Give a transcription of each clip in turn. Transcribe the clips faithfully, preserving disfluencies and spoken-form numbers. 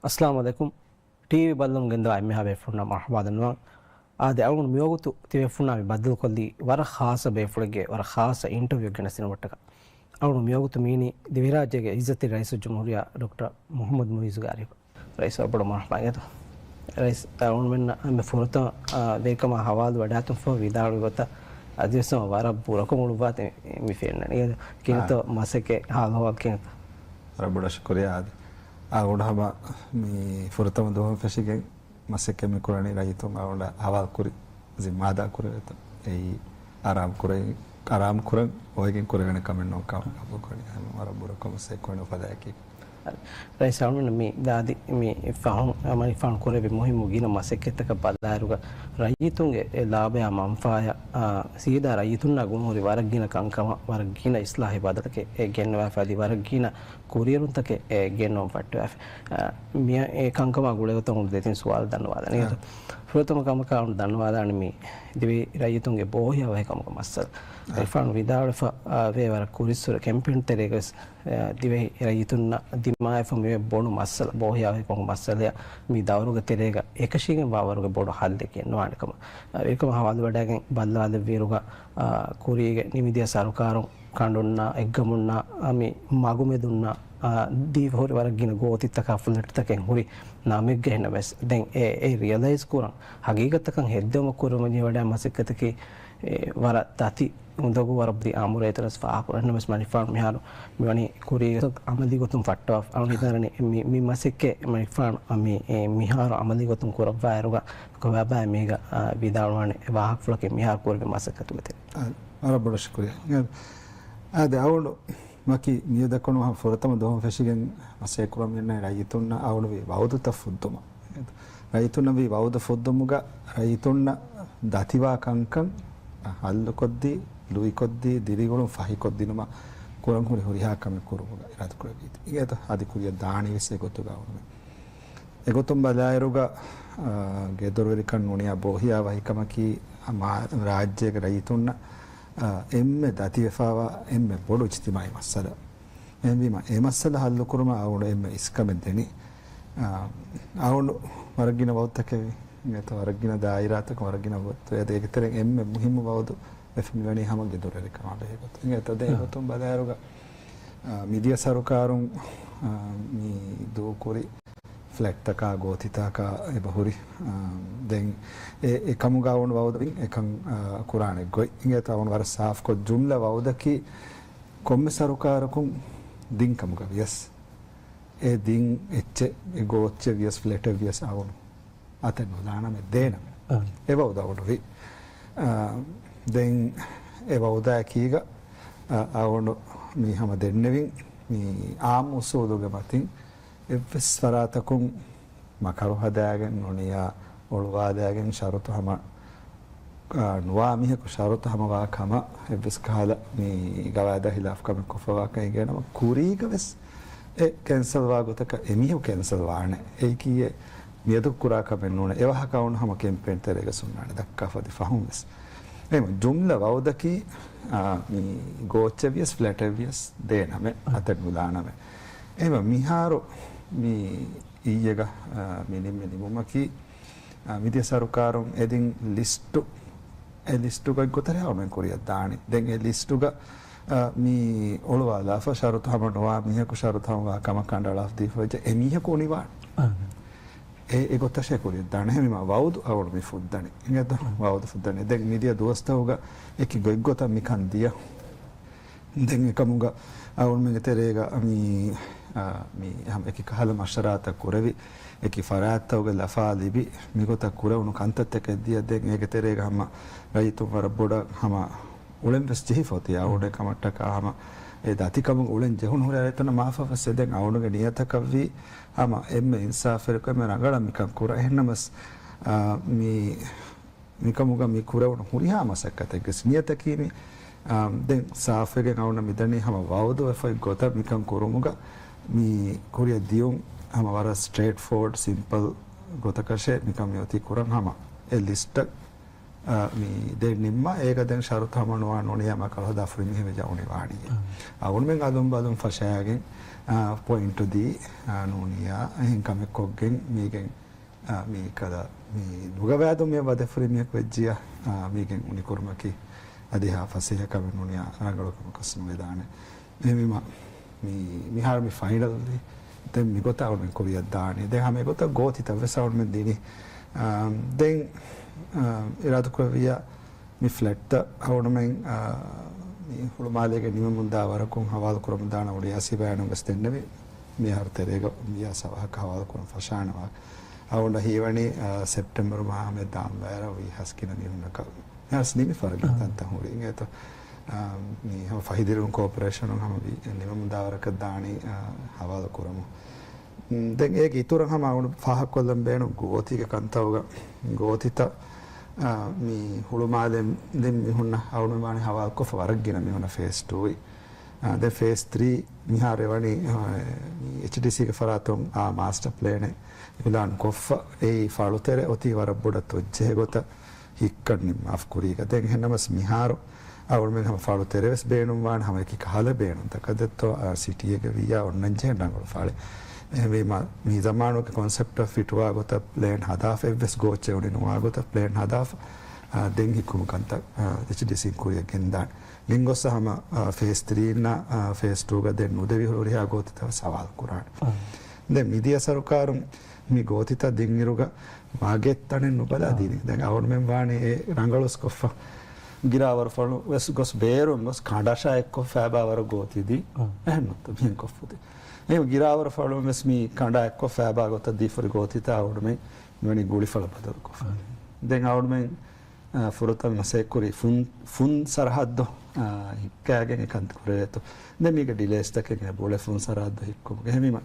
އައްސަލާމު ޢަލައިކުމް. ޓީވީ ބައްލަވަން ގެންދަވާ އެންމެހާ ބޭފުޅުންނަށް މަރުޙަބާ ދަންނަވަން. އާދެ، އަޅުގަނޑު މިވަގުތު ތިބޭފުޅުންނާ މި ބައްދަލުކޮށްލީ ވަރަށް ޚާއްޞަ ބޭފުޅެއްގެ ވަރަށް ޚާއްޞަ އިންޓަވިއުއެއް ގެނެސްދިނުމަށްޓަކާ. އަޅުގަނޑު މިވަގުތު މިއިނީ ދިވެހިރާއްޖޭގެ އިއްޒަތްތެރި ރައީސުލްޖުމްހޫރިއްޔާ ޑޮކްޓަރ މުޙައްމަދު މުޢިއްޒުގެ އަރިހުގަ. ރައީސް، ވަރަށް ބޮޑަށް މަރުޙަބާ އިނގޭތޯ. ރައީސް، އަޅުގަނޑުމެންނަށް އެންމެ ފުރަތަމަ، އާ، ވެރިކަމާ ހަވާލު ވަޑާތުންފަހު ވިދާޅުވި ގޮތަށް އަދިވެސް ވަރަށް ބުރަކޮށް އުޅުއްވާތީ މި ފެންނަނީ. އާ. ކިހިނެއްތޯ މަސައްކަތް ހާލު އަހުވާލު ކިހިނެއްތޯ؟ ވަރަށް ބޮޑަށް ޝުކުރިއްޔާ އާދެ. އާ، އަޅުގަނޑު ހަމަ މި ފުރަތަމަ ދުވަހުން ފެށިގެން މަސައްކަތް މި ކުރަނީ ރައްޔިތުން އަޅުގަނޑަށް އަހުވާލު ކުރި ޒިންމާދާ ކުރެވޭތޯ. އެއީ އަރާމު ކުރެ-، އަރާމު ކުރަން އޮވެގެން ކުރެވޭނެ ކަމެއް ނޫން ކަމަށް ޤަބޫލު ކުރަނީ. ހަމަ ވަރަށް ބުރަކޮށް މަސައްކަތް ކުރަނީ އުފަލާއެކީ. ރައީސް އަޅުގަނޑު މި ދާދި މި ފަހުން މަނިފާން ކުރެވި މުހިއްމު ގިނަ މަސައްކަތްތަކަށް ބަލާއިރުގަ ރައްޔިތުންގެ އެ ލާބަޔާ މަންފާޔަށް، އާ، ސީދާ ރައްޔިތުންނާ ގުޅުންހުރި ވަރަށް ގިނަ ކަންކަމަށް ވަރަށް ގިނަ އިސްލާހީ ބަދަލުތަކެއް އެ ގެންނަވާފަ އަދި ވަރަށް ގިނަ ކުރިއެރުންތަކެއް އެ ގެންނަވަން ފައްޓަވާފަ. އާ، މިއަށް އެ ކަންކަމާ ގުޅޭގޮތަށް އަޅުގަނޑު ދެތިން ސުވާލު ދަންނަވާލަނީ. އާ. ފުރަތަމަ ކަމަކަށް އަޅުގަނޑު ދަންނަވާލާނީ މި ދިވެހި ރައްޔިތުންގެ ބޯހިޔާވަހިކަމުގެ މައްސަލަ. އާ. އިރްފާން ވިދާޅުވެފަ، އާ، ވޭ ވަރަށް ކުރިއްސުރެ ކެމްޕޭން ތެރޭގަވެސް އެ، ދިވެހި ރައްޔިތުންނަށް ދިމާވެފަ މިވޭ ބޮޑު މައްސަލަ، ބޯހިޔާވަހިކަމުގެ މައްސަލައަށް މި ދައުރުގެ ތެރޭގަ އެކަށީގެންވާ ވަރުގެ ބޮޑު ހައްލެއް ގެންނަވާނެ ކަމަށް. އެ، ވެރިކަމާ ހަވާލުވެވަޑައިގެން ބައްލަވާލެއްވިއިރުގަ، އާ، ކުރީގެ ނިމިދިޔަ ސަރުކާރުން ކަނޑުންނާ، އެއްގަމުންނާ، އާ، މި މަގުމެދުންނާ، އާ، ދީފަ ހުރި ވަރަށް ގިނަ ގޯތިތަކާ ފްލެޓްތަކެއް ހުރި ނަމެއްގަ. އެހެންނަމަވެސް ދެން އެ، އެ ރިއަލައިޒް ކުރަން ހަގީގަތަކަށް ހެއްދެވުމަށް ކުރަމުން ޖެހިވަޑައި މަސައްކަތަކީ، އެ، ވަރަށް ދަތި އުނދަގޫ ވަރަށް ބޮޑު އާމުރެއް އެތަނަސް ފާހަގަކުރަން. އެހެންނަމަވެސް މަނިފާނު މިހާރު މިވަނީ ކުރީގެ އަމަލީ ގޮތުން ފައްޓަވާފަ. އަޅުގަނޑު ހިތަށް އަރަނީ މި، މި މަސައްކަތް މަނިފާނު މި، އެ، މިހާރު އަމަލީ ގޮތުން ކުރައްވާއިރުގަ ކޮބާބާ މީގަ، އާ، ވިދާޅުވާނެ ވާހަކަފުޅަކީ މިހާރު ކުރެވޭ މަސައްކަތުގެ ތެރޭ. އާ، ވަރަށް ބޮޑަށް ޝުކުރިއްޔާ. އާދެ، އަޅުގަނޑު ވަކި މިއަދަކުނު ފުރަތަމަ ދުވަހުން ފެށިގެން މަސައްކަތް ކުރަމުން އިންނަ ރައްޔިތުންނަށް އަޅުގަނޑު ވީ ވައުދުތައް ފުއްދުމަށް. ރައްޔިތުންނަށް ވީ ވައުދު ފުއްދުމުގަ ރައްޔިތުންނަށް ދަތިވާ ކަންކަން ހައްލުކޮށްދީ، ލުއިކޮށްދީ، ދިރިއުޅުން ފަހިކޮށްދިނުމަށް ކުރަން ހުރި ހުރިހާ ކަމެއް ކުރުމުގަ އިރާދަ ކުރެއްވީތީ. އިނގޭތޯ އަދި ކުރިއަށް ދާނީވެސް އެގޮތުގަ އުޅުމެއް. އެގޮތުން ބަލާއިރުގަ، އާ، ގެދޮރުވެރިކަން ނޫނިއްޔާ ބޯހިޔާވަހިކަމަކީ މާ-، ރާއްޖޭގެ ރައްޔިތުންނަށް، އާ، އެންމެ ދަތިވެފައިވާ އެންމެ ބޮޑު އިޖްތިމާޢީ މައްސަލަ. އެހެންވީމަ، އެ މައްސަލަ ހައްލުކުރުމަށް އަޅުގަނޑު އެންމެ އިސްކަމެއް ދެނީ. އާ، އަޅުގަނޑު ވަރަށް ގިނަ ވައުދުތަކެއް ވީ. އެތައް ވަރަށް ގިނަ ދާއިރާތަކުން ވަރަށް ގިނަ ވައުދު. އޭގެ ތެރެއިން އެންމެ މުހިއްމު ވައުދު ވެފަ މިވަނީ ހަމަ ގެދޮރުވެރިކަމާ ބެހޭ ގޮތުން. އެތައް ދެ އާ. ގޮތުން ބަލާއިރުގަ، އާ، މިދިޔަ ސަރުކާރުން، އާ، މި ދޫކުރި ފްލެޓްތަކާ ގޯތިތަކާ އެބަހުރި. އާ، ދެން އެ، އެކަމުގަ އަޅުގަނޑު ވައުދު އެކަން، އާ، ކުރާނެ ގޮތް. އިނގޭތޯ އަޅުގަނޑު ވަރަށް ސާފުކޮށް، ޖުމްލަ ވައުދަކީ ކޮންމެ ސަރުކާރަކުން ދިން ކަމުގަ ވިޔަސް، އެ ދިން އެއްޗެއް، އެ ގޯއްޗެއް ވިޔަސް، ފްލެޓެއް ވިޔަސް އަޅުގަނޑު އަތެއް ނުލާނަމޭ ދޭނަމޭ. އާ. އެ ވައުދު އަޅުގަނޑު ވީ. އާ، ދެން އެ ވައުދާ އެކީގަ، އާ، އަޅުގަނޑު މި ހަމަ ދެންނެވިން މި އާއްމު އުސޫލުގެ މަތިން އެއްވެސް ފަރާތަކުން މަކަރު ހަދާގެން ނޫނިއްޔާ އޮޅުވާލާގެން ޝަރުތު ހަމަ، އާ، ނުވާ މީހަކު ޝަރުތު ހަމަވާ ކަމަށް އެއްވެސް ކަހަލަ މި ގަވާއިދާ ހިލާފު ކަމެއް ކޮށްފަވާކަށް އެނގޭނަމަ، ކުރީގަވެސް އެ ކެންސަލްވާ ގޮތަކަށް އެމީހަކު ކެންސަލްވާނެ. އެއީކީއެއް މިއަދު ކުރާ ކަމެއް ނޫނޭ. އެވާހަކަ އަޅުގަނޑު ހަމަ ކެމްޕޭން ތެރޭގަ ހުންނާނެ ދައްކާފަ އަދި ފަހުން ވެސް. އެހެން ޖުމްލަ ވައުދަކީ، އާ، މި ގޯއްޗެއް ވިޔަސް ފްލެޓެއް ވިޔަސް ދޭނަމޭ، އަތެއް ނުލާނަމޭ. އެހެން މިހާރު މި އިއްޔެގަ، އާ، މި ނިންމި ނިންމުމަކީ، އާ، މިދިޔަ ސަރުކާރުން އެދިން ލިސްޓު، އެ ލިސްޓުގަ ގޮތަށް އަޅުގަނޑު ކުރިއަށް ދާނީ. ދެން އެ ލިސްޓުގަ، އާ، މި އޮޅުވާލާފަ ޝަރުތު ހަމަ ނުވާ މީހަކު ޝަރުތު ހަމަވާ ކަމަށް ކަނޑައަޅާފަ ދީފަ ވެއްޖެ އެމީހަކު އުނިވާނެ. އާ. އެ، އެ ގޮތަށޭ ކުރިއަށް ދާނެ. އެހެންވީމަ ވައުދު އަޅުގަނޑު މި ފުއްދަނީ. އިނގޭތޯ؟ ވައުދު ފުއްދަނީ. ދެން މިދިޔަ ދުވަސްތަކުގަ އެކި ގޮތްގޮތަށް މިކަން ދިޔަ. ދެން އެކަމުގަ އަޅުގަނޑުމެންގެ ތެރޭގަ މި، އާ، މި ހަމަ އެކި ކަހަލަ މަޝްވަރާތައް ކުރެވި، އެކި ފަރާތްތަކުގެ ލަފާ ލިބި، މިގޮތަށް ކުރެވުނު ކަންތައްތަކެއް ދިޔަ. ދެން އޭގެ ތެރޭގަ ހަމަ ރައްޔިތުން ވަރަށް ބޮޑަށް ހަމަ އުޅެން ވެސް ޖެހިފަ އޮތީ. އަޅުގަނޑު ކަމަށްޓަކާ ހަމަ އެ ދަތިކަމުގެ އުޅެން ޖެހުނު ހުރި ރައްޔިތުންނަށް މާފަށް ވެސް އެދެން އަޅުގަނޑުގެ ނިޔަތަކަށްވީ ހަމަ އެންމެ އިންސާފުވެރިކޮށް އެންމެ ރަނގަޅަށް މިކަން ކުރަން. އެހެންނަމަވެސް، އާ، މި މިކަމުގަ މި ކުރެވުނު ހުރިހާ މަސައްކަތެއްގެ ނިޔަތަކީ މި، އާ، ދެން ސާފުވެގެން އަޅުގަނޑަށް މިދަނީ ހަމަ ވައުދުވެފައި ގޮތަށް މިކަން ކުރުމުގަ މި ކުރިއަށް ދިޔުން ހަމަ ވަރަށް ސްޓްރެއިޓް ފޯވަޑް ސިމްޕަލް ގޮތަކަށޭ މިކަން މިއޮތީ ކުރަން. ހަމަ އެ ލިސްޓަށް އާ، މި ދެން ނިންމާ، އޭގަ ދެން ޝަރުތު ހަމަ ނުވާ ނޫނިޔާ މަ ކަލަހަދާ ފުރިމީހެއް ވެއްޖާ އުނިވާނީ. އާ. އަ، އަޅުމެން އަލުން ބަލުން ފަށާގެން، އާ، ޕޮއިންޓު ދީ، އާ، ނޫނިޔާ އެހެން ކަމެއް ކޮށްގެން މީގެން، އާ، މި ކަލަ، މި ނުގަވާދު މި ވަދެ ފުރިމީހަކު ވެއްޖިޔާ، އާ، މީގެން އުނިކުރުމަކީ އަދި ހާ ފަސޭހަ ކަމެއް ނޫނިޔާ ރަނގަޅު ކަމަކަސް ނުވެދާނެ. އެހެންވީމަ، މި، މިހާރު މި ފައިނަލް ވީ. ދެން މިގޮތަށް އަޅުމެން ކުރިއަށް ދާނީ. ދެން ހަމަ އެގޮތަށް ގޯތިތައް ވެސް އަޅުމެން ދިނީ. އާ، ދެން، އާ، އިރާދަކުރެއްވިއްޔާ މި ފްލެޓްތައް އަޅުމެން، އާ، މި ހުޅުމާލޭގެ ނިމެމުންދާ ވަރަކުން ހަވާލު ކުރަމުންދާނަން އުޅިއައިސް ބަޔާނެއް ވެސް ދެންނެވި. މިހާރު ތެރޭގަ މިޔާ ސަވަހަކަށް ހަވާލު ކުރަން ފަށާނަމަ. އަޅުގަނޑަށް ހީވަނީ، އާ، ސެޕްޓެމްބަރު މަހާ މެ ދާން ވައިރަށް ވީ ހަސްކިނަ މީހުންނަކަށް. މިހާރު ނިމި ފަރަގެ ތަންތަން ހުރި. އިނގޭތޯ، އާ، މި ހަމަ ފަހިދިރިވުން ކޯޕަރޭޝަނުން ހަމަ ވި-، ނިމެމުންދާވަރަކަށް ދާނީ، އާ، ހަވާލު ކުރަމުން. ދެން އޭގެ އިތުރަށް ހަމަ އަޅު ފާހަގަކޮށްލަން ބޭނުން ގޯތީގެ ކަންތައުގަ ގޯތިތައް، އާ، މި ހުޅުމާލެ ދެން މީހުންނަށް އަޅުމެން ވާނީ ހަވާލުކޮށްފަ ވަރަށް ގިނަ މީހުންނަށް ފޭސް ޓޫ އާ، ދެން ފޭސް ތްރީ މިހާރު އެވަނީ، އާ، މި އެޗްޑީސީގެ ފަރާތުން އާ މާސްޓަ ޕްލޭނެއް އިޢުލާން ކޮށްފަ، އެއީ ފަޅުތެރެ އޮތީ ވަރަށް ބޮޑަށް ތޮއްޖެހޭ ގޮތަށް ހިއްކަން ނިންމާފަ ކުރީގަ. ދެން އެހެންނަމަސް މިހާރު އަޅުމެން ހަމަ ފަޅުތެރެ ވެސް ބޭނުންވާނެ، ހަމަ އެކި ކަހަލަ ބޭނުންތަކަށް ދެއްތޯ، އާ، ސިޓީއެއްގަ ވިއްޔާ އޮންނަންޖެހޭ ރަނގަޅު ފަޅެއް. އެހެންވީމަ، މި ޒަމާނުގެ ކޮންސެޕްޓަށް ފިޓުވާ ގޮތަށް ޕްލޭން ހަދާފަ، އެއްވެސް ގޯއްޗެއް އުނި ނުވާ ގޮތަށް ޕްލޭން ހަދާފަ، އާ، ދެން ހިއްކުމު ކަންތައް، އާ، އެޗްޑީސީން ކުރިއަށް ގެންދާނެ. ގެންގޮސް ހަމަ، އާ، ފޭސް ތްރީ އިންނާ، އާ، ފޭސް ޓޫގަ ދެން ނުދެވި ހުރިހާ ގޯތިތައް ސަވާލު ކުރާނެ. އާ. ދެން މިދިޔަ ސަރުކާރުން މި ގޯތިތައް ދިންއިރުގަ މަގެއް ތަނެއް ނުބަލާ އާ. ދިނީ. ދެން އަޅުމެން ވާނީ އެ ރަނގަޅުސް ކޮށްފަ. ގިރާވަރު ފަޅު ވެސް ގޮސް ބޭރުން ގޮސް ކަނޑަށާ އެއްކޮށް ފައިބާ ވަރަށް ގޯތި ދީ. އާ. އެހެން ނުތަ މިހެން ކޮށްފަ ދީ. އެހެން ގިރާވަރު ފަޅު ވެސް މި ކަނޑާ އެއްކޮށް ފައިބާ ގޮތަށް ދީފަ ހުރި ގޯތިތައް އަޅުމެން މިވަނީ ގުޅިފަޅަށް ބަދަލުކޮށްފަ. އާ. ދެން އަޅުމެން އާ، ފުރަތަމަ މަސައްކަތްކުރީ ފުން، ފުން ސަރަހައްދު، އާ، ހިއްކާގެން އެކަން ކުރެވޭތޯ. ދެން މީގެ ޑިލޭސްތަކެއް އެބައުޅޭ ފުން ސަރަހައްދު ހިއްކުމުގެ. އެހެންވީމަ،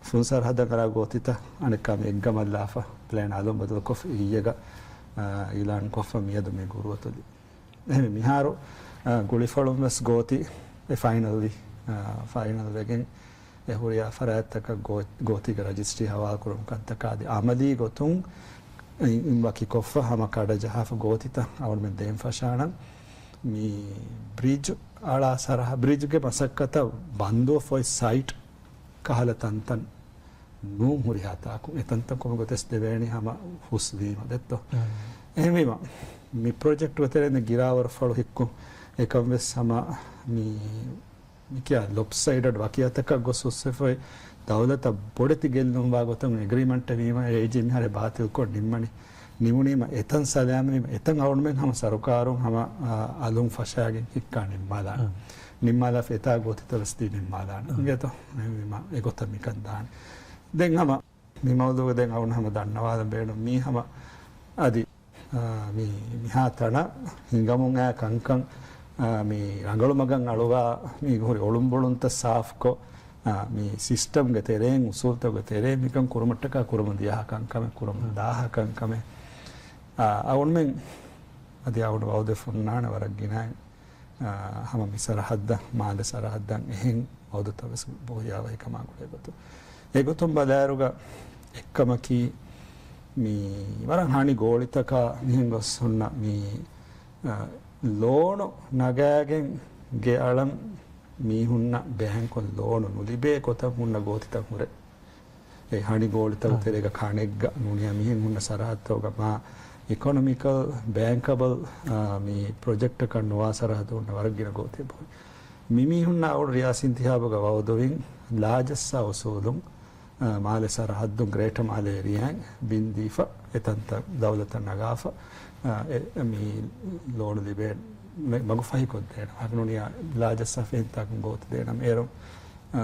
ފުން ސަރަހައްދަށް އަރާ ގޯތިތައް އަނެއްކާ މި އެއްގަމަށްލާފަ، ޕްލޭން އަލުން ބަދަލުކޮށްފަ އިއްޔެގަ، އާ، އިޢުލާން ކޮށްފަ މިއަދު މި ގުރުއަތޮލި. އެހެންވެ މިހާރު، އާ، ގުޅިފަޅުން ވެސް ގޯތި އެ ފައިނަލް ވި، އާ، ފައިނަލް ވެގެން އެ ހުރިހާ ފަރާތްތަކަށް ގޯ-، ގޯތީގެ ރަޖިސްޓްރީ ހަވާލުކުރުމު ކަންތަކާ އަދި އަމަލީ ގޮތުން އިން، އިން ވަކިކޮށްފަ ހަމަ ކަޑަޖަހާފަ ގޯތިތައް އަޅުމެން ދޭން ފަށާނަން. މި ބްރިޖް އަޅާ ސަރަހަ-، ބްރިޖްގެ މަސައްކަތަށް ބަންދުވެފަ އޮތް ސައިޓް ކަހަލަ ތަންތަން ނޫން ހުރިހާ ތާކު އެ ތަންތަން ކޮންމެ ގޮތެއް ދެވޭނީ ހަމަ ހުސްވީމަ ދެއްތޯ. އެހެންވީމަ، މި ޕްރޮޖެކްޓްގެ ތެރޭން ގިރާވަރު ފަޅު ހިއްކުން އެކަން ވެސް ހަމަ މި މިކިޔާ ލޮޕްސައިޑަޑް ވަކި އަތަކަށް ގޮސް ހުސްވެފައި ދައުލަތަށް ބޮޑެތި ގެއްލުންވާ ގޮތުން އެގްރިމަންޓެއް ވީމަ، އޭޖީ މިހާރެ ބާތިލްކޮށް ނިންމަނީ. ނިމުނީމަ އެތަން ސަލާމަތްވީމަ، އެތަން އަޅުމެން ހަމަ ސަރުކާރުން ހަމަ، އާ، އަލުން ފަށާގެން ހިއްކާ ނިންމާލާނެ. ނިންމާލާފަ އެތާ ގޯތިތައް ވެސް ދީ ނިންމާލާނެ. އިނގޭތޯ؟ އެހެންވީމަ އެގޮތަށް މިކަން ދާނެ. ދެން ހަމަ މި މައުޟޫގަ ދެން އަޅުން ހަމަ ދަންނަވާލަން ބޭނުން މީ ހަމަ އަދި އާ، މި، މިހާ ތަނަށް ހިނގަމުން އައި ކަންކަން، އާ، މި ރަނގަޅު މަގަށް އަޅުވާ މި ހުރި އޮޅުންބޮޅުންތައް ސާފުކޮށް، އާ، މި ސިސްޓަމްގެ ތެރެއިން، އުސޫލްތަކުގެ ތެރެއިން މިކަން ކުރުމަށްޓަކާ ކުރަމުން ދިޔަހާ ކަންކަމެއް، ކުރަމުން ދާހާ ކަންކަމެއް، އާ، އަޅުމެން އަދި އަޅު ވައުދެ ފުންނާނެ ވަރަށް ގިނައިން. އާ، ހަމަ މި ސަރަހައްދަށް، މާލެ ސަރަހައްދަށް އެހެން ވައުދުތައް ވެސް ބޯހިޔާވަހިކަމާ ގުޅޭ ގޮތުން. އެގޮތުން ބަލާއިރުގަ އެއްކަމަކީ، މި ވަރަށް ހަނި ގޯޅިތަކާ މިހެން ގޮސް ހުންނަ މި، އާ، ލޯނު ނަގާގެން ގެ އަޅަން މީހުންނަށް ބޭންކުން ލޯނު ނުލިބޭ ގޮތަށް ހުންނަ ގޯތިތައް ހުރޭ. އެ ހަނި ގޯޅިތަކު ތެރޭގަ ކަނެއްގަ ނޫނިޔާ މިހެން ހުންނަ ސަރަހައްދުގަ މާ އިކޮނޮމިކަލް، ބޭންކަބަލް، އާ، މި ޕްރޮޖެކްޓަކަށް ނުވާ ސަރަހައްދު ހުންނަ ވަރަށް ގިނަ ގޯތި ބޮހި. މި މީހުންނާ އަޅު ރިޔާސީ އިންތިހާބުގަ ވައުދުވިން ލާޖައްސާ އުސޫލުން، އާ، މާލެ ސަރަހައްދުން ގްރޭޓަ މާލެ އޭރިއާއިން ބިން ދީފަ އެތަންތަން ދައުލަތަށް ނަގާފަ، އާ، އެ، މި ލޯނު ލިބޭ މަ-، މަގުފަހިކޮށްދޭނަ. ނޫނިޔާ ލާޖައްސާ ފެންތާކުން ގޯތި ދޭނަމަ އޭރު އާ،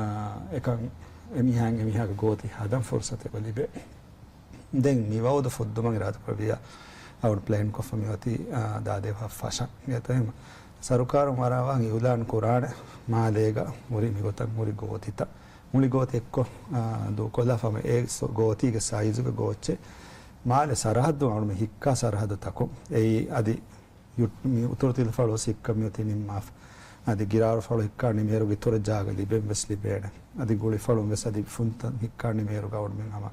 އެކަން އެމީހާއިން އެމީހާގެ ގޯތި ހަދަން ފުރުސަތެއް އެބަ ލިބޭ. ދެން މި ވައުދު ފުއްދުމަށް އިރާދަކުރެއްވިއްޔާ އަޅު ޕްލޭން ކޮށްފަ މިއޮތީ، އާ، ދާދޭ ފަށަން. އެތައް ހަމަ ސަރުކާރުން ވަރަށް އަވަހަށް އިޢުލާން ކުރާނެ މާލޭގަ ހުރި މިގޮތަށް ހުރި ގޯތިތައް މުޅި ގޯތި އެއްކޮށް، އާ، ދޫކޮށްލާފަ ހަމަ އެ ސޮ-، ގޯތީގެ ސައިޒުގެ ގޯއްޗެއް މާލެ ސަރަހައްދު އަޅު މި ހިއްކާ ސަރަހައްދުތަކުން އެއީ އަދި ޔު-، މި އުތުރު ތިލަފަޅު ސިއްކަ މިއޮތީ ނިންމާފަ. އަދި ގިރާރުފަޅު ހިއްކާ ނިމޭރުގެ އިތުރަށް ޖާގަ ލިބެން ވެސް ލިބޭނެ. އަދި ގުޅިފަޅުން ވެސް އަދި ފުންތައް ހިއްކާ ނިމޭރުގަ އަޅުމެން ހަމަ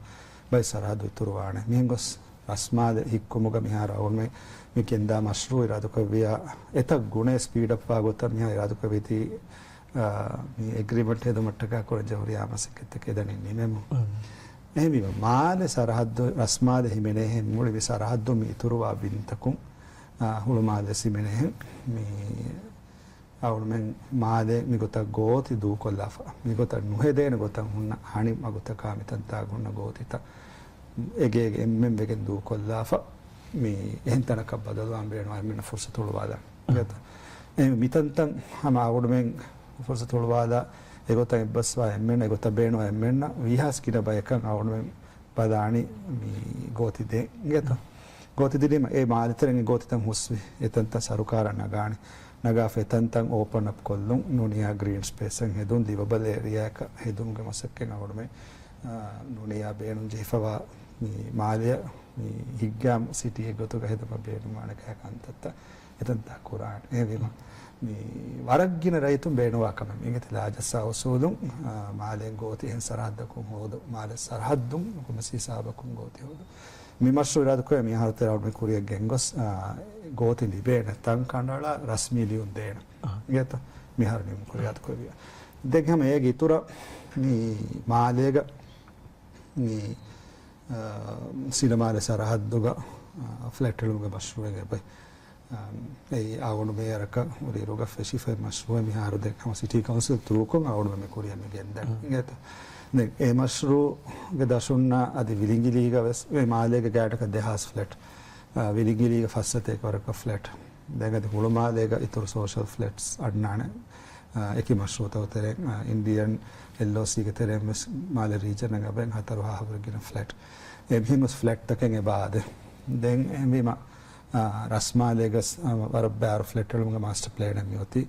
ބައެއް ސަރަހައްދު އިތުރުވާނެ. މިހެން ގޮސް ރަސްމާލެ ހިއްކުމުގަ މިހާރު އަޅުގަނޑުމެން މި ގެންދާ މަޝްރޫޢު އިރާދަކުރެއްވިޔާ އެތައް ގުނައެއް ސްޕީޑް އަޕްވާ ގޮތަށް މިހާރު އިރާދަކުރެއްވީތީ، އާ، މި އެގްރިމެންޓް ހެދުމަށްޓަކާ ކުރަންޖެހުރިޔާ މަސައްކަތްތަކެއް އެދަނީ ނިމެމުން. އެހެންވީމަ، މާލެ ސަރަހައްދު، ރަސްމާލެ ހިމެނޭހެން މުޅި މި ސަރަހައްދު މި އިތުރުވާ ބިންތަކުން، އާ، ހުޅުމާލެ ހިމެނޭހެން މި އަޅުމެން މާލެ މިގޮތަށް ގޯތި ދޫކޮށްލާފަ، މިގޮތަށް ނުހެދޭނެ ގޮތަށް ހުންނަ ހަނި މަގުތަކާ މިތަންތާ ހުންނަ ގޯތިތައް އެގޭގެ އެންމެން ވެގެން ދޫކޮށްލާފަ، މި އެހެން ތަނަކަށް ބަދަލުވާން ބޭނުން އެންމެންނަށް ފުރުސަތު ހުޅުވާލާނެ. އާ. އެތަ؟ އެ މިތަންތަން ހަމަ އަޅުމެން ފުރުސަތު ހުޅުވާލާ، އެގޮތަށް އެއްބަސްވާ އެންމެން، އެގޮތަށް ބޭނުން އެންމެންނަށް ވީހާވެސް ގިނަ ބަޔަކަށް އަޅުމެން ބަލާނީ މި ގޯތި ދޭން އިނގޭތޯ؟ ގޯތި ދިނީމަ އެ މާލެތެރެން އެ ގޯތިތައް ހުސްވި އެތަންތައް ސަރުކާރަށް ނަގާނެ. ނަގާފަ އެތަންތައް އޯޕަން އަޕް ކޮށްލުން، ނޫނިޔާ ގްރީން ސްޕޭސްއެއް ހެދުން، ލިވަބަލް އޭރިއާއަކަށް ހެދުމުގެ މަސައްކަތް އަޅުމެން، އާ، ނޫނިޔާ ބޭނުން ޖެހިފަވާ މި މާލެއަށް މި ހިތްގައިމު ސިޓީއެއް ގޮތުގަ ހެދުމަށް ބޭނުންވާނެ ކަންތައްތައް އެތަންތާ ކުރާނެ. އެހެންވީމަ، މި ވަރަށް ގިނަ ރައްޔިތުން ބޭނުންވާ ކަމެއް. މި އިނގޭތީ ލާޖައްސާ އުސޫލުން، އާ، މާލޭން ގޯތި އެހެން ސަރަހައްދަކުން ހޯދުން، މާލެ ސަރަހައްދުން ހުކުމަތް ހިސާބަކުން ގޯތި ހޯދުން. މި މަޝްރޫޢު އިރާދަކުރެއްވިޔާ މިހާރު ތެރޭ އަޅުމެން ކުރިއަށް ގެންގޮސް، އާ، ގޯތި ލިބޭނެ ތަން ކަނޑައަޅާ ރަސްމީ ލިޔުން ދޭނެ. އާ. އިނގޭތޯ؟ މިހާރު ނިމުން ކުރިއަށް އިރާދަކުރެއްވިޔާ. ދެން ހަމަ އޭގެ އިތުރަށް މި މާލޭގަ މި، އާ، ސިނަމާލެ ސަރަހައްދުގަ، އާ، ފްލެޓް އެޅުމުގެ މަޝްރޫޢެއް އެބައި. އާ، އެއީ އަޅުގަނޑު މޭޔަރަކަށް ހުރި އިރުގަ ފެށިފައި މަޝްރޫޢެއް މިހާރު ދެން ހަމަ ސިޓީ ކައުންސިލް ތުރޫކޮށް އަޅުގަނޑު މި ކުރިއަށް މި ގެންދަނީ. އާ. އިނގޭތަ؟ ދެން އެ މަޝްރޫޢުގެ ދަށުންނާ އަދި ވިލިނގިލީގަ ވެސް މި މާލޭގެ ގާތަކަށް ދެހާސް ފްލެޓް، އާ، ވިލިނގިލީގަ ފަސް ސަތޭކަ ވަރަކަށް ފްލެޓް. ދެން އަދި ހުޅުމާލޭގަ އިތުރު ސޯޝަލް ފްލެޓްސް އަންނާނެ. އާ، އެކި މަޝްރޫޢުތަކުގެ ތެރެއިން، އާ، އިންޑިއަން އެލްއޯސީގެ ތެރެއިން ވެސް މާލެ ރީޖަނަށް އެބައިން ހަތަރު ހާހަށް ވަރަށް ގިނަ ފްލެޓް. އެ މިހެން ވެސް ފްލެޓްތަކެއް އެބަ އާދޭ. ދެން އެހެންވީމަ، އާ، ރަސްމާލޭގަސް، އާ، ވަރަށް ބާރު ފްލެޓް އެޅުމުގެ މާސްޓަ ޕްލޭނެއް މިއޮތީ.